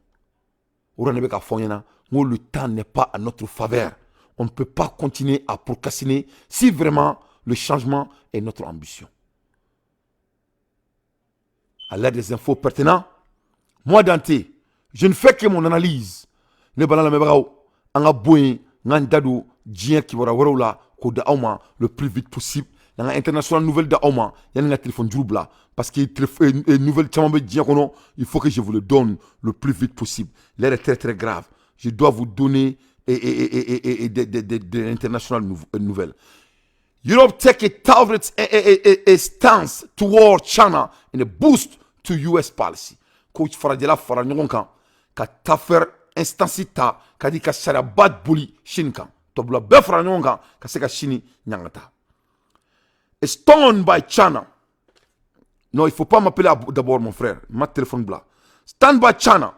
O de ne bɛ ka fɔ ɲɛna n ko le temps n'est pas à notre faveur. On ne peut pas continuer à procrastiner si vraiment le changement est notre ambition. À l'aide des infos pertinentes, moi Dante, je ne fais que mon analyse. Ne bana lamɛnbagaw, an ka bɔ yen, n k'an da don diɲɛ kibaruya wɛrɛw la k'o di aw ma le plus vite possible. N'an ka international nouvelle di aw ma yanni n ka téléphone juru bila, parce que nouvelle caman bɛ diɲɛ kɔnɔ, il faut que je vous le donne le plus vite possible. L'heure est très très grave, je dois vous donner et de l'international nouvelle. Europe take a tougher a stance toward China in a boost to US policy. Ko farajɛla fara ɲɔgɔn kan ka tougher stance ta ka di ka sariyaba boli Chine kan. Tubabula bɛɛ fara ɲɔgɔn kan ka se ka Chine ɲangata. Stunned by China. Non, il faut pas m'appeler d'abord, mon frère. Ma téléphone blanc. Stand by China.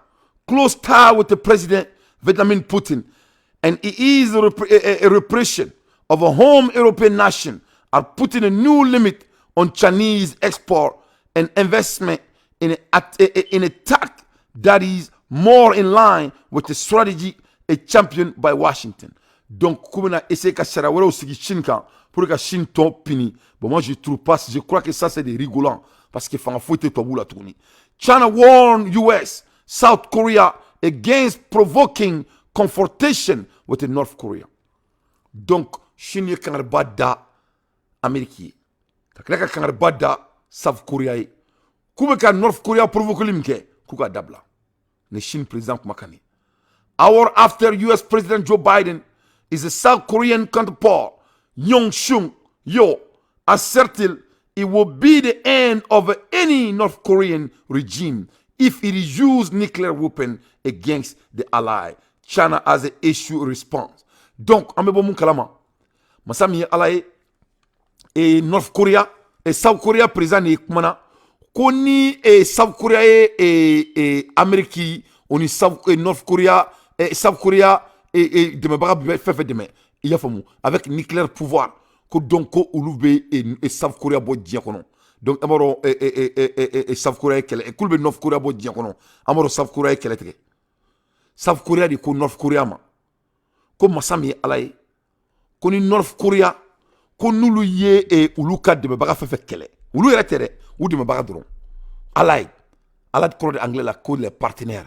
Close tie with the president Vladimir Putin. And it is a repression of a home European nation are putting a new limit on Chinese export and investment in a tack that is more in line with the strategy a championed by Washington. Donc, k'u bɛna essayer ka sariya wɛrɛw sigi Chine kan pour que Chine tɔ pini. Bon, moi je trouve pas, je crois que ça, c'est des rigolants, parce que fanga foyi tɛ tubabuw la tuguni. China warned US, South Korea against provoking confrontation with the North Korea. Donc Chine ye kangariba da Amérique ye, ka tila ka kangariba da South Korea ye, k'u bɛ ka North Korea provoquer min kɛ, k'u ka dabila. Ni Chine président kumakan ye. Hour after US President Joe Biden is a South Korean counterpart Yoon Suk Yeol asserted it will be the end of any North Korean regime if it is used nuclear weapon against the ally. China has a issue response. Donc, an bɛ bɔ mun kalama? Masa min ye Ala ye, e North Korea e South Korea président de ye kumana ko ni e South Korea ye e Amérique, o ni South e North Korea e South Korea e dɛmɛbaga bɛ fɛn fɛn dɛmɛ, i y'a faamu, avec nucléaire pouvoir, ko donc ko olu bɛ e South Korea bɔ diɲɛ kɔnɔ. Donc an b'a dɔn e South Korea ye kɛlɛ, k'olu bɛ North Korea bɔ diɲɛ kɔnɔ. An b'a dɔn South Korea ye kɛlɛ tigɛ. South Korea de ko North Korea ma ko masa min ye Ala ye, ko ni North Korea, ko n'olu ye olu ka dɛmɛbaga fɛn fɛn kɛlɛ, olu yɛrɛ tɛ dɛ, u dɛmɛbaga dɔrɔn, ala ye, ala kɔrɔ de anglais la ko les partenaires,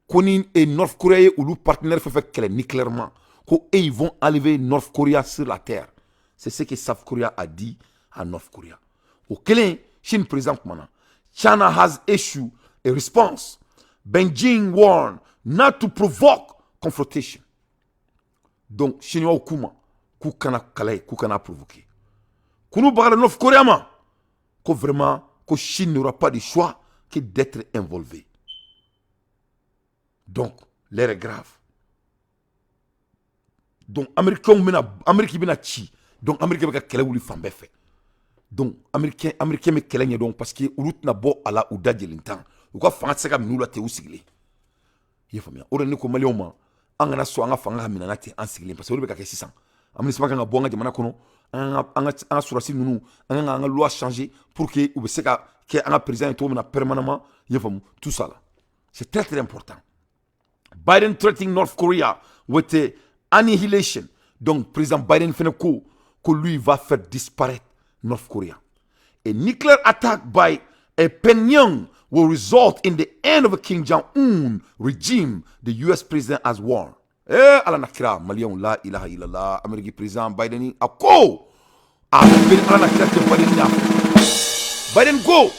ko ni North Korea ye olu partenaire fɛn fɛn kɛlɛ nucléairement, ko et ils vont enlever North Korea sur la terre. C'est ce que South Korea a dit à North Korea. O kelen, Chine président kumana. China has issued a response. Beijing warned not to provoke confrontation. Donc chinois k'u ma k'u kana kɛlɛ, k'u kana provoquer. K'u bagara North Korea ma ko vraiment ko Chine n'aura pas de choix que d'être involvé. Donc l'heure est grave. Donc américains bɛna, Amérique bɛna ci. Donc Amérique bɛ ka kɛlɛ wuli fan bɛɛ fɛ. Donc américain bɛ kɛlɛ ɲɛdɔn, parce que olu tɛna bɔ a la u da jelen tan, u ka fanga tɛ se ka minɛ u la ten u sigilen, i y'a faamuya. O de ne ko maliyɛnw ma, an kana sɔn an ka fanga ka minɛ na ten an sigilen, parce que o de bɛ ka kɛ sisan. MINUSMA kan ka bɔ an ka jamana kɔnɔ, an ka sɔrɔdasi ninnu, an kan ka an ka loi changer pour que u bɛ se ka kɛ an ka président ye cogo min na permanemment, i y'a faamu. Tout ça là, c'est très très important. Biden threatening North Korea with a annihilation. Donc président Biden fɛnɛ ko lui va faire disparaître North Korea. A nuclear attack by a Pyongyang will result in the end of a Kim Jong-un regime, the US president has warned. Eh, Ala na kira, maliyɛnw, la ilaha illallah. Amérique président Biden a ko A bɛ ala na kira tɛ. Biden y'a fɔ, Biden ko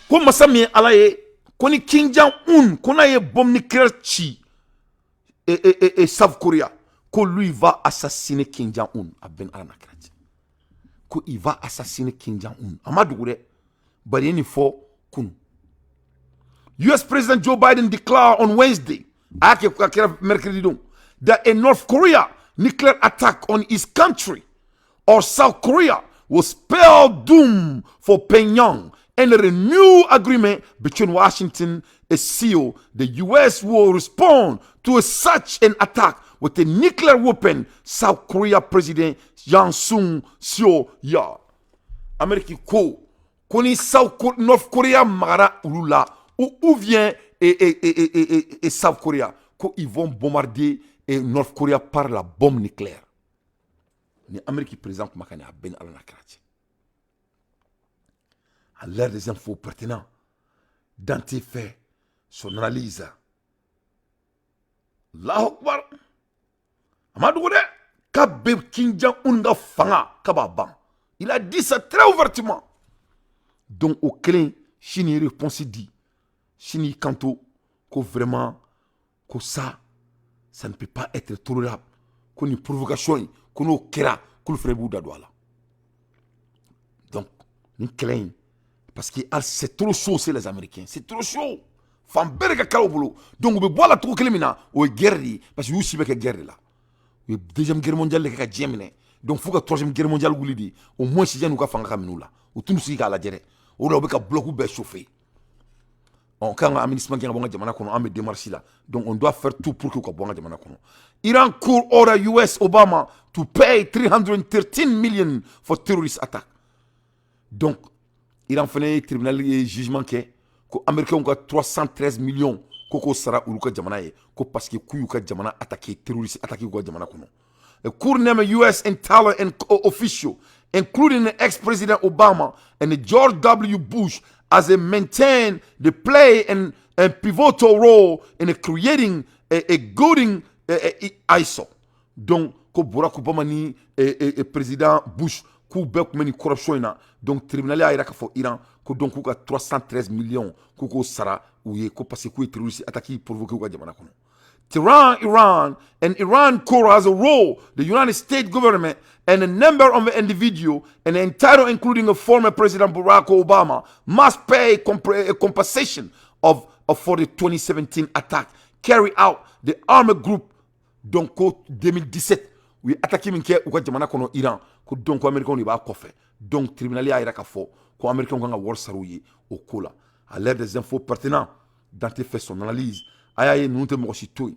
ko masa min ye Ala ye, ko ni Kim Jong Un ko n'a ye bombe nucléaire ci et South Korea, ko lui va assassiner Kim Jong Un. A bɛ ala na kira cɛ ko il va assassiner Kim Jong Un. A ma dogo dɛ, bari ye nin fɔ kunu. US President Joe Biden declared on Wednesday, a y'a kɛ a kɛra mercredi don, that a North Korea nuclear attack on his country or South Korea will spell doom for Pyongyang and a new agreement between Washington and Seoul. The U.S. will respond to such an attack with a nuclear weapon, South Korea President Yoon Suk Yeol. Amérique ko ko ni South North Korea magara olu la ou vient et South Korea, ko ils vont bombarder et North Korea par la bombe nucléaire. Ni Amérique président kumakan ni, a bɛɛ ni Ala na kira cɛ. À l'ère des infos pertinents, Dante fait son analyse. Allahu Akbar. A ma dogo dɛ k'a bɛ Kim Jong Un ka fanga k'a b'a ban. Il a dit ça très ouvertement. Donc o kelen, Chine ye réponse di. Chine y'i kanto ko vraiment, ko ça, ça ne peut pas être tolérable, ko nin provocation in, ko n'o kɛra, k'olu fana b'u da don a la. Donc nin kɛlɛ in, parce que c'est trop chaud, c'est les Américains, c'est trop chaud, fan bɛɛ de ka kala u bolo. Donc u bɛ bɔ a la cogo kelen min na, o ye guerre de ye, parce que u y'u si bɛ kɛ guerre de la. U ye Deuxième Guerre mondiale de kɛ ka diɲɛ minɛ. Donc f'u ka Troisième Guerre mondiale wuli de, au moins yanni u ka fanga ka minɛ u la. U t'u sigi k'a lajɛ dɛ. O de la u bɛ ka bloc bɛɛ chauffer. Ɔ k'an ka aménagement kɛ ka bɔ an ka jamana kɔnɔ, an bɛ démarche la. Donc on doit faire tout pour que u ka bɔ an ka jamana kɔnɔ. Iran court order US Obama to pay 313 million for terrorist attack. Donc Iran fana ye tribunal ye jugement kɛ ko Américains ka 313 millions ko k'o sara olu ka jamana ye, ko parce que k'u y'u ka jamana attaqué, terroriste attaqué u ka jamana kɔnɔ. A court named US intel and official, including the ex-president Obama and the George W. Bush, as they maintain the play and pivotal role in creating a goading ISIL. Donc, ko Barack Obama ni président Bush, k'u bɛɛ tun bɛ nin corruption in na. Donc tribunal y'a jira k'a fɔ Iran ko donc k'u ka 313 millions k'u k'o sara u ye, ko parce que k'u ye terroriste attaque provoqué u ka jamana kɔnɔ. Tehran, Iran, and Iran core has a role. The United States government and a number of individuals and entitled, including a former President Barack Obama, must pay a compensation of for the 2017 attack carried out the armed group. Donc 2017, u ye attaque min kɛ u ka jamana kɔnɔ Iran, ko donc ko Américains de b'a kɔfɛ. Donc tribunal y'a jira k'a fɔ ko Américains kan ka wari sara u ye o ko la. À l'ère des infos pertinents, Dante fait son analyse. A y'a ye ninnu tɛ mɔgɔ si to yen.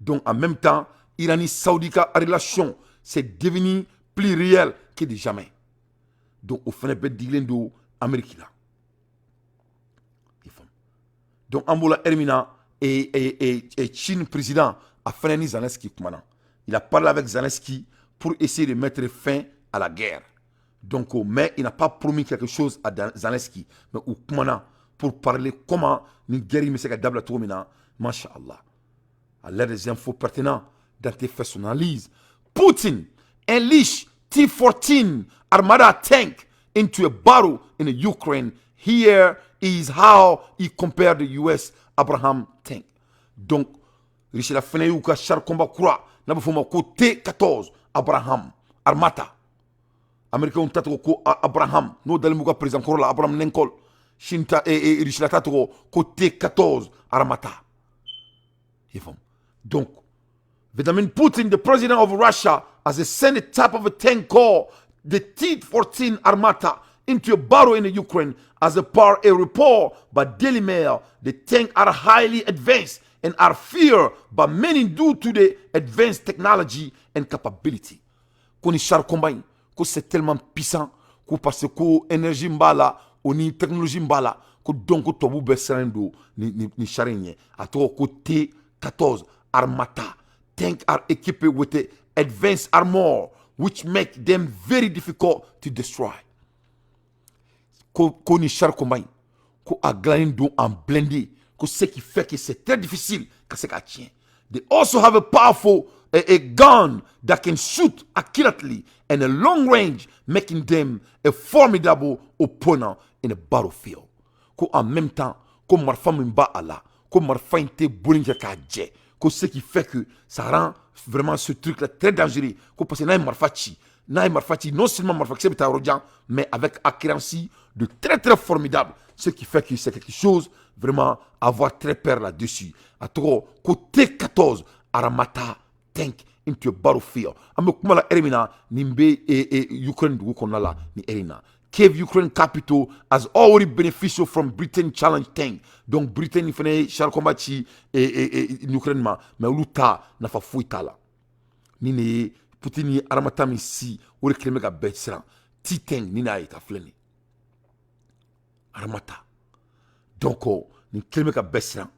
Donc en même temps, Iran ni Saoudi ka relation, c'est devenu plus réel que de jamais. Donc o fana bɛɛ digilen don Amérique la, i faamu. Donc an b'o la heure min na, et Chine président a fana ni Zelensky kumana. Il a parlé avec Zelensky pour essayer de mettre fin à la guerre. Donc mais il n'a pas promis quelque chose à Zelensky, mais u kumana pour parler comment ni guerre in bɛ se ka dabila cogo min na. Masha Allah. À l'ère des infos pertinents, Dante fait son analyse. Putin unleash T-14 Armata tank into a battle in the Ukraine. Here is how he compared the US Abraham tank. Donc, Russie fana y'u ka char combat kura n'a bɛ f'o ma ko T-14 Abraham Armata. Américains ta tɔgɔ ko Abraham, n'o dalen b'u ka président kɔrɔ la, Abraham Lincoln. Chine ta, Russie ta tɔgɔ ko T-14 Armata. I faamu. Donc, Vladimir Putin, the president of Russia, has sent a type of a tank called the T-14 Armata into a battle in the Ukraine. As a part a report by Daily Mail, the tank are highly advanced and are feared by many due to the advanced technology and capability. Ko ni char combat in, ko c'est tellement puissant, ko parce que ko énergie b'a la, o ni technologie b'a la, ko donc ko tubabu bɛɛ siranlen don ni char in ɲɛ. A tɔgɔ ko T-14 Armata. Tank are equipped with the advanced armor which make them very difficult to destroy. Ko ni char combat in, ko a dilannen don en blindé, ko ce qui fait que c'est très difficile ka se k'a tiɲɛ. They also have a powerful a gun that can shoot accurately and a long range, making them a formidable opponent in a battlefield. Ko en même temps, ko marifa min b'a a la, ko marifa in tɛ boli kɛ k'a jɛ, ko ce qui fait que ça rend vraiment ce truc là très dangereux, ko parce que n'a ye marifa ci, n'a ye marifa ci, non seulement marifa kisɛ bɛ taa yɔrɔ jan, mais avec accuracy de très très formidable, ce qui fait que c'est quelque chose vraiment à avoir très peur là-dessus. A tɔgɔ ko T14 Armata tank into a battlefield. An bɛ kuma la heure min na, nin bɛ Ukraine dugu kɔnɔna la nin heure in na. Kiev, Ukraine capital, has already beneficial from Britain Challenge tank. Donc Britain fana ye char combat ci Ukraine ma, mais olu ta nafa foyi t'a la. Ni ne ye Putin ye Armata min si, o de kɛlen bɛ ka bɛɛ siran. T tank ni n'a ye ta filɛ nin Armata. Donc nin kɛlen bɛ ka bɛɛ siran.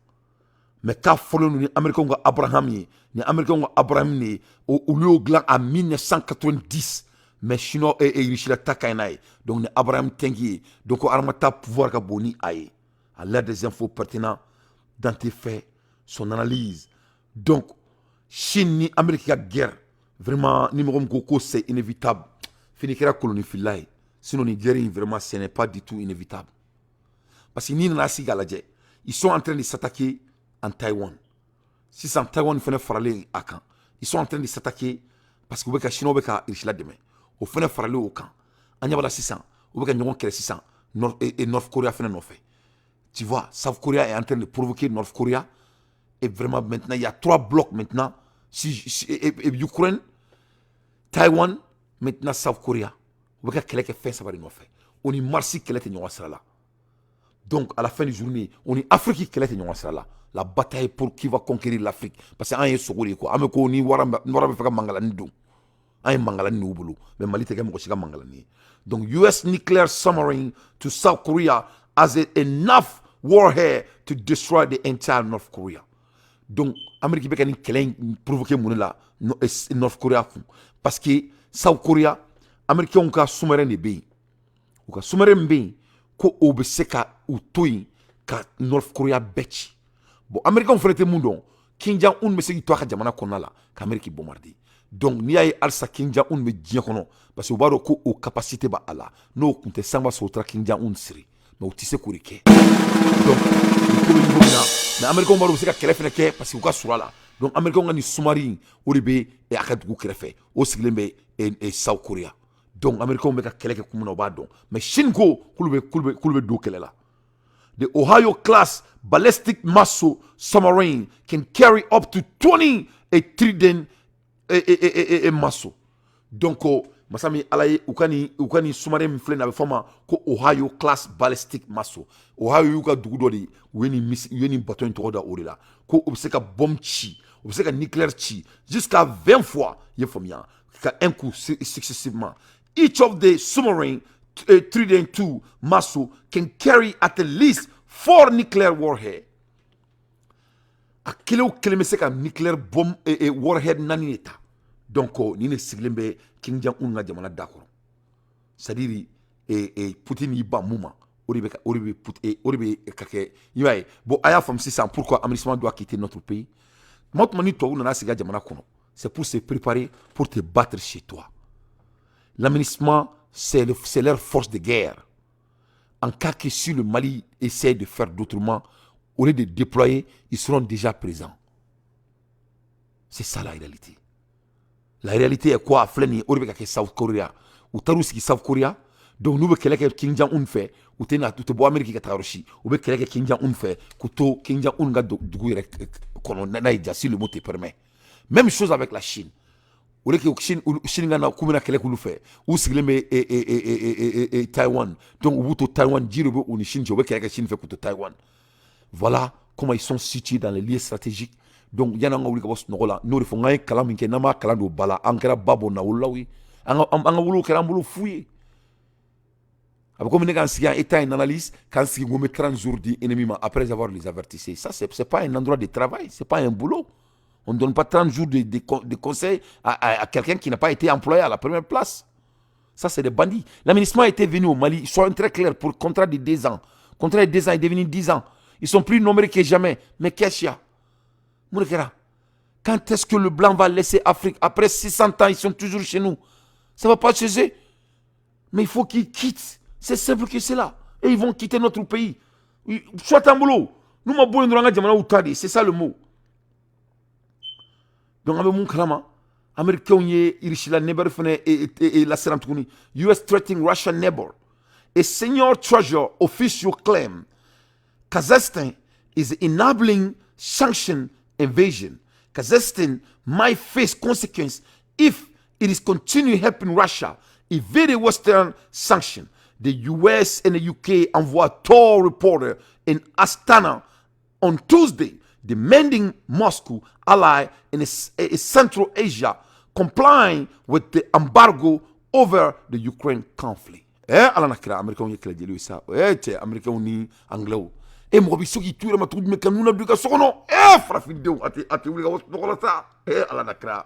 Mais k'a fɔlen don ni Américains ka Abraham ye, ni Américains ka Abraham de ye, olu y'o dilan en 1990, mais chinois et Russie la ta ka ɲi n'a ye. Donc ni Abraham tank ye, donc Armata pouvoir ka bon ni a ye. À l'aide des infos pertinentes dont fait son analyse. Donc Chine ni Amérique ka guerre, vraiment, ni mɔgɔ min ko ko c'est inévitable, fini kɛra kolonifilila ye. Sinon ni guerre in, vraiment, ce n'est pas du tout inévitable, parce que n'i nana sigi k'a lajɛ, ils sont en train de s'attaquer en Taïwan sisan. Taïwan fɛnɛ faralen a kan, ils sont en train de s'attaquer parce que u bɛ ka Chinois bɛ ka Russie la dɛmɛ, o fɛnɛ faralen o kan. An ɲɛ b'a la sisan, u bɛ ka ɲɔgɔn kɛlɛ sisan Nord et North Korea fɛnɛ nɔfɛ. Tu vois, South Korea est en train de provoquer North Korea et vraiment maintenant il y a trois blocs maintenant, si, et Ukraine, Taïwan, maintenant South Korea. U bɛ ka kɛlɛ kɛ fɛn saba de nɔfɛ. O ni Mars kɛlɛ tɛ ɲɔgɔn sira la. Donc à la fin de journée, o ni Afrique kɛlɛ tɛ ɲɔgɔn sira la. La bataille pour qui va conquérir l'Afrique, parce que an ye sogo de ye quoi. An bɛ ko ni wara, wara bɛ fɛ ka mangalani don, an ye mangalani y'u bolo, mais Mali tɛ kɛ mɔgɔ si ka mangalani ye. Donc US nuclear submarine to South Korea has enough warhead to destroy the entire North Korea. Donc Amérique bɛ ka nin kɛlɛ in provoquer mun de la North Korea kun? Parce que South Korea, Américains ka sous-marin de bɛ yen. U ka sous-marin min bɛ yen, ko o bɛ se ka u to yen ka North Korea bɛɛ ci. Bon, Américains fana tɛ mun dɔn, Kim Jong Un bɛ se k'i to a ka jamana kɔnɔna la ka Amérique bombarder. Donc n'i y'a ye halisa Kim Jong Un bɛ diɲɛ kɔnɔ, parce que u b'a dɔn ko o capacité b'a la. N'o tun tɛ, san b'a sɔrɔ u taara Kim Jong Un siri, mais u tɛ se k'o de kɛ. Donc nin ko bɛ niveau min na, mais Américains b'a dɔn u bɛ se ka kɛlɛ fana kɛ parce que u ka surun a la. Donc Américains ka nin sous-marin, o de bɛ a ka dugu kɛrɛfɛ, o sigilen bɛ South Korea. Donc Américains bɛ ka kɛlɛ kɛ kun min na, u b'a dɔn, mais Chine ko k'olu bɛ don kɛlɛ la. The Ohio class ballistic missile submarine can carry up to 20 a Trident a missile. Donc masa min ala ye, u ka nin sous-marin min filɛ nin ye, a bɛ fɔ a ma ko Ohio class ballistic missile. Ohio y'u ka dugu dɔ de ye. U ye nin bateau in tɔgɔ da o de la, ko u bɛ se ka bombe ci, u bɛ se ka nucléaire ci jusqu'à 20 fois, i ye faamuya, ka un coup successivement. Each of the submarine Trident 2 missile can carry at least four nuclear warhead. A kelen o kelen bɛ se ka nuclear bomb warhead naani de ta. Donc nin de sigilen bɛ Kim Jong Un ka jamana da kɔrɔ. C'est à dire Poutine y'i ban mun ma, o de bɛ ka kɛ, i b'a ye. Bon, a y'a faamu sisan pourquoi AMINUSMA doit quitter notre pays. Tuma o tuma ni tubabu nana sigi a jamana kɔnɔ, c'est pour se préparer pour te battre chez toi. L'AMINUSMA, c'est leur force de guerre. En cas que si le Mali essaie de faire d'autrement, au lieu de déployer, ils seront déjà présents. C'est ça la réalité. La réalité est quoi? Filɛ nin ye, o de bɛ ka kɛ South Korea. U taar'u sigi South Korea. Donc n'u bɛ kɛlɛ kɛ Kim Jong Un fɛ, u tɛ na, u tɛ bɔ Amérique ka taa yɔrɔ si. U bɛ kɛlɛ kɛ Kim Jong Un fɛ k'u to Kim Jong Un ka dugu yɛrɛ kɔnɔ, n'a ye ja, si le mot te permet. Même chose avec la Chine. O de kɛ Chine ka na k'u bɛna kɛlɛ k'olu fɛ, u sigilen bɛ Taïwan. Donc u b'u to Taïwan, ji de bɛ u ni Chine cɛ, u bɛ kɛlɛ kɛ Chine fɛ k'u to Taïwan. Voilà comment ils sont situés dans les lieux stratégiques. Donc yanni an ka wuli ka bɔ sunɔgɔ la, n'o de fɔ n k'an ye kalan min kɛ, n'an m'a kalan don ba la, an kɛra ba bɔ nawololaw ye, an ka wolow kɛra an bolo fu ye. A bɛ komi ne k'an sigi yan état in analyse, k'an sigi ko n bɛ 30 jours di ennemi ma après avoir les avertissés. Ça, c'est pas un endroit de travail, c'est pas un boulot. On ne donne pas 30 jours de conseil à quelqu'un qui n'a pas été employé à la première place. Ça, c'est des bandits. L'AMINUSMA était venu au Mali, ils sont très clairs, pour contrat de 2 ans. Contrat de 2 ans est devenu 10 ans. Ils sont plus nombreux que jamais. Mais qu'est-ce qu'il y a? Mun de kɛra? Quand est-ce que le blanc va laisser Afrique? Après 600 ans, ils sont toujours chez nous. Ça va pas changer. Mais il faut qu'ils quittent. C'est simple que cela. Et ils vont quitter notre pays. Soit en boulot. Nous, ma c'est ça le mot. Donc, avec mon kalama, Américains ye Irishila neighbor fana et la siran tuguni. US threatening Russian neighbor. A senior treasury official claim Kazakhstan is enabling sanction evasion. Kazakhstan might face consequence if it is continue helping Russia evade a Western sanction. The US and the UK envoy told reporter in Astana on Tuesday, demanding Moscow ally in a Central Asia complying with the embargo over the Ukraine conflict. Eh, ala na kira, Américain ye kɛlɛ jeliw ye sa. Eh, cɛ, Américain ni Anglais. E mɔgɔ bɛ se k'i tu yɛrɛ ma cogo jumɛn ka nuna don i ka so kɔnɔ? Eh, farafindenw, a tɛ wuli ka bɔ sunɔgɔ la sa. Eh, ala na kira.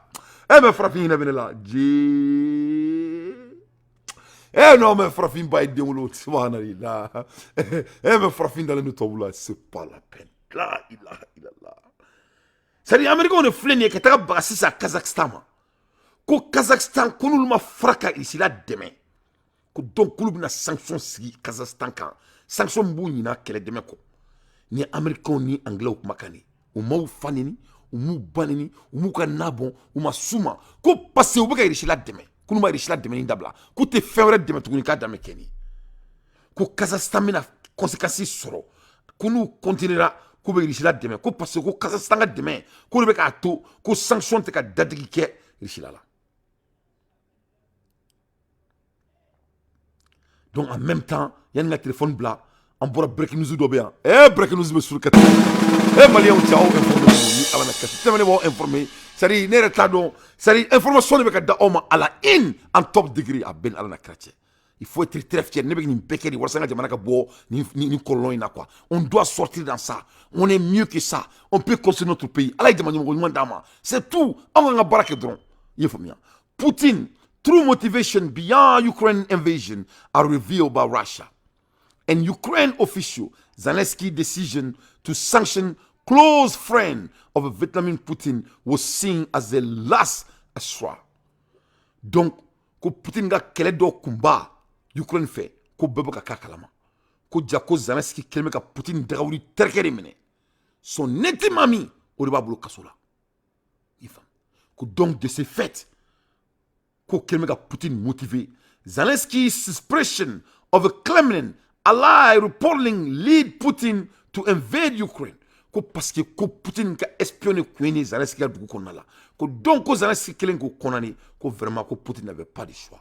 Eh, mais farafin hinɛ bɛ ne la. Jee. Eh non, mais farafin ba ye den wolo, subhanallah. Eh, mais farafin dalen don tubabu la, c'est pas la peine. La ilaha illallah. C'est-à-dire, Américains de filɛ nin ye ka taga baga sisan Kazakhstan ma. Ko Kazakhstan, ko n'olu ma fara ka Russie la dɛmɛ. Ko donc k'olu bɛna sanction sigi Kazakhstan kan. Sanction min b'u ɲina kɛlɛ dɛmɛ kɔ. Ni Américains ni Anglais kumakan de. U m'aw fa neni, u m'u ba neni, u m'u ka na bɔn, u ma s'u ma. Ko parce que u bɛ ka Russie la dɛmɛ. K'olu ma Russie la dɛmɛni dabila. K'u tɛ fɛn wɛrɛ dɛmɛ tuguni k'a dan bɛ kɛ nin ye. Ko Kazakhstan bɛna conséquence sɔrɔ. Ko n'u continuera k'u bɛ Russie la dɛmɛ, ko parce que ko Kazakhstan ka dɛmɛ k'o de bɛ k'a to ko sanction tɛ ka dadigi kɛ Russie la. Donc en même temps, yanni n ka téléphone bila, an bɔra breaking news dɔ bɛ yan. Eh, breaking news bɛ sur ka tɛmɛ. Eh, Maliyɛnw cɛ, aw informé ni ala na kasi tɛmɛ, ne b'aw informé, c'est à dire ne yɛrɛ t'a dɔn, c'est à dire information de bɛ ka da aw ma à la une en top degré. A bɛɛ ni ala na kira cɛ. Il faut être très fier. Ne bɛ nin bɛɛ kɛ de walasa n ka jamana ka bɔ nin kɔlɔlɔ in na, quoi. On doit sortir dans ça. On est mieux que ça. On peut construire notre pays. Ala ye jamana ɲɛmɔgɔ ɲuman d'an ma. C'est tout. Anw k'an ka baara kɛ dɔrɔn. I ye faamuya? Putin true motivation beyond Ukraine invasion are revealed by Russia. And Ukraine official Zelensky decision to sanction close friend of Vladimir Putin was seen as the last straw. Donc, ko Putin ka kɛlɛ dɔ kunba Ukraine fɛ, ko bɛɛ bɛ ka k'a kalama. Ko ja ko Zelensky kɛlen bɛ ka Putin dagawuli terikɛ de minɛ. Son intime ami, o de b'a bolo kaso la. I faamu? Ko donc de ce fait, ko kɛlen bɛ ka Putin motiver. Zelensky's suppression of a Kremlin ally reportedly lead Putin to invade Ukraine. Ko parce que ko Putin ka espionner kun ye ni Zelensky ka dugu kɔnɔna la. Ko donc ko Zelensky kelen k'o condamné, ko vraiment ko Putin n'avait pas de choix.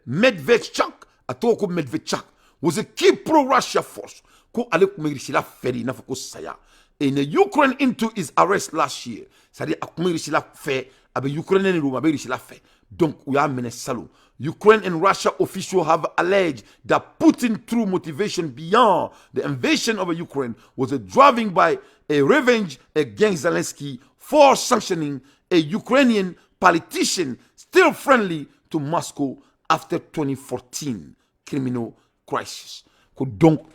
Medvedchuk, a tɔgɔ ko Medvedchuk, was a key pro-Russia force. Ko ale tun bɛ Russie la fɛ de i n'a fɔ ko saya. In the Ukraine into his arrest last year. C'est-à-dire a tun bɛ Russie la fɛ, a bɛ Ukraine de don, a bɛ Russie la fɛ. Donc u y'a minɛ salon. Ukraine and Russia officials have alleged that Putin's true motivation beyond the invasion of Ukraine was a driving by a revenge against Zelensky for sanctioning a Ukrainian politician still friendly to Moscow after 2014 criminal crisis. Ko donc,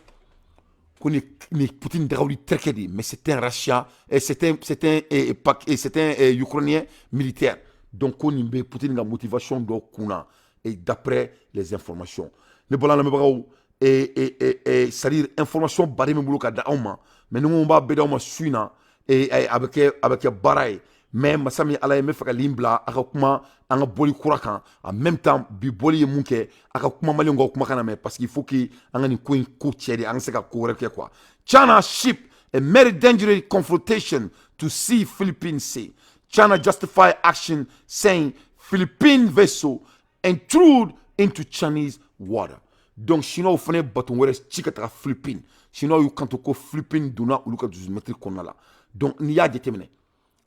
ko ni Poutine dagawuli terikɛ de ye, mais c'était un Russia, et c'était un Ukrainien militaire. Donc ko nin bɛ Poutine ka motivation dɔ kunna, et d'après les informations. Ne bɔra lamɛnbagaw et c'est-à-dire information baden bɛ n bolo ka da aw ma, mais ni n ko n b'a bɛɛ d'aw ma su in na, et a bɛ kɛ baara ye. Mais masa min ala ye, n bɛ fɛ ka lin bila a ka kuma an ka bɔli kura kan. En même temps, bi bɔli ye mun kɛ, a ka kuma maliyɛnw ka kumakan na mɛn, parce qu'il faut que an ka nin ko in ko cɛ de, an ka se ka ko wɛrɛ kɛ, quoi. China ship a very dangerous confrontation to see Philippines Sea. China justify action saying Philippine vessel intrude into Chinese water. Donc Chinois fana ye bateau wɛrɛ ci ka taga Philippines. Chinois y'u kanto ko Philippines donna olu ka 18 mètres kɔnɔna la. Donc n'i y'a jateminɛ,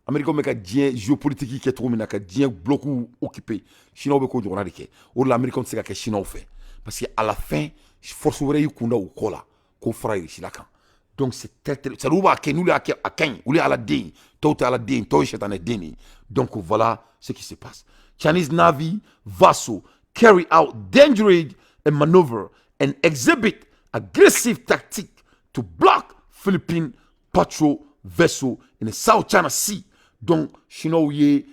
Américains bɛ ka diɲɛ géopolitique kɛ cogo min na, ka diɲɛ bloc occupé, Chinois bɛ k'o ɲɔgɔnna de kɛ. O de la Américains tɛ se ka kɛ Chinois fɛ, parce que à la fin force wɛrɛ y'i kun da u kɔ la k'o fara Russie kan. Donc c'est très très, c'est à dire u b'a kɛ, n'olu y'a kɛ a ka ɲi, olu ye ala den, tɔw tɛ ala den, tɔw ye sɛtanɛ den de ye. Donc voilà ce qui se passe. Chinese Navy vessel carry out dangerous maneuver and exhibit aggressive tactic to block Philippine patrol vessel in the South China Sea. Donc Chinois ye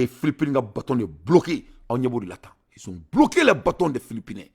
Philippines ka bateau de bloqué. Aw ɲɛ b'o de la tan. Ils ont bloqué les bateaux des Philippines, i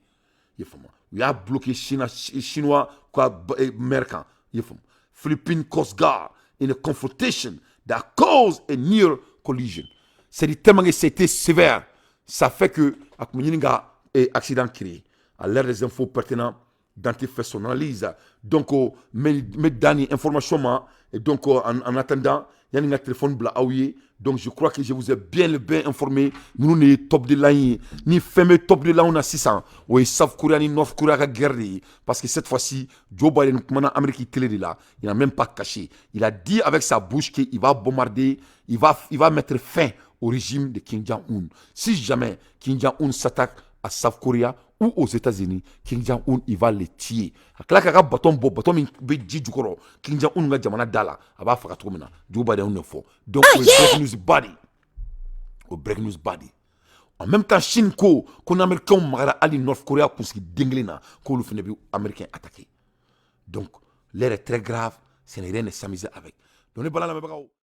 ye faamu? U y'a bloqué China, Chinois ka mer kan, i ye faamu? Philippine Coast Guard in a confrontation that caused a near collision. C'est tellement que c'était sévère, ça fait que a tun bɛ ɲini ka accident créé. À l'ère des infos pertinentes, Dante fait son analyse. Donc n bɛ dan ni information ma. Et donc en attendant, yanni n ka téléphone bila aw ye. Donc je crois que je vous ai bien bien informé. Ninnu de ye top de line ye. Ni fɛn bɛ top de line na sisan, o ye South Korea ni North Korea ka guerre de ye, parce que cette fois-ci, Joe Biden kumana Amérique télé de la. Il n'a même pas caché, il a dit avec sa bouche qu'il va bombarder, il va mettre fin au régime de Kim Jong-un. Si jamais Kim Jong-un s'attaque à South Korea ou aux États-Unis, Kim Jong-un, il va les tuer. A tila k'a ka bateau bɔ, bateau min bɛ ji jukɔrɔ Kim Jong-un ka jamana da la, a b'a faga cogo min na, Joe Biden y'o fɔ. Donc o ye breaking news ba de ye, o breaking news ba de ye. En même temps, Chine ko ko ni Américains magara hali North Korea kunsigi den kelen na, k'olu fana bɛ Américain attaquer. Donc l'heure est très grave, ce n'est rien de s'amuser avec. Donc ne bala lamɛnbagaw.